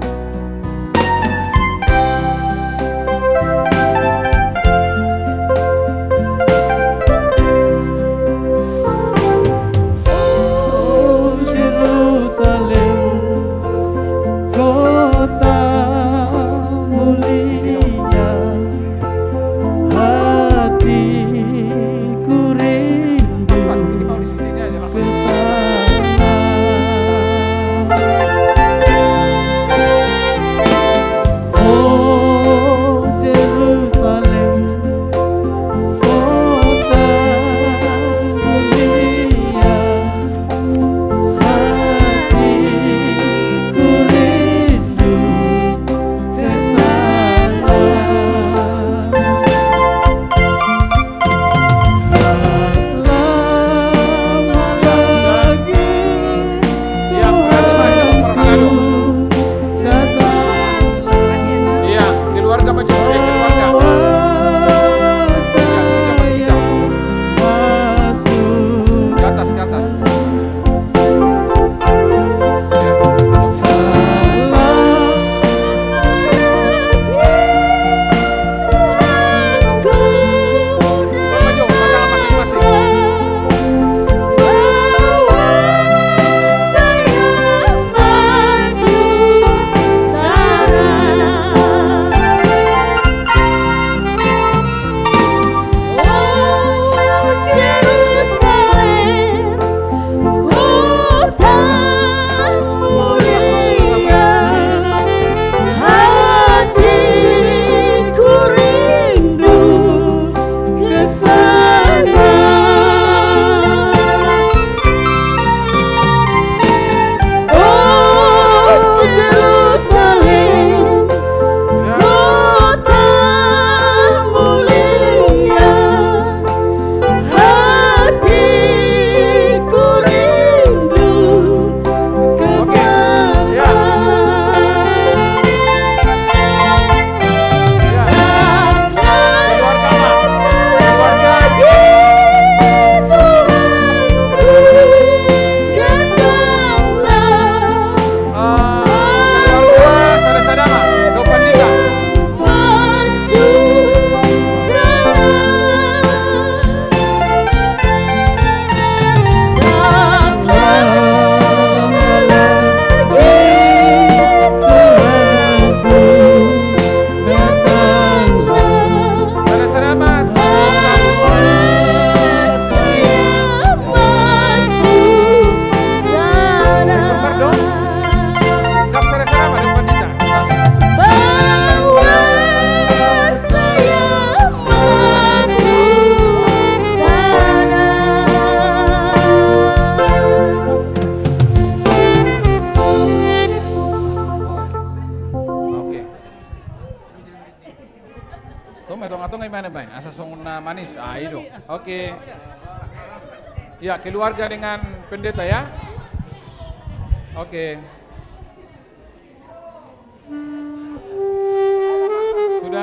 Tong, tong, tong, i mana, main? Asa songon na manis. Ah, i do. Oke. Ya, keluarga dengan pendeta, ya. Oke.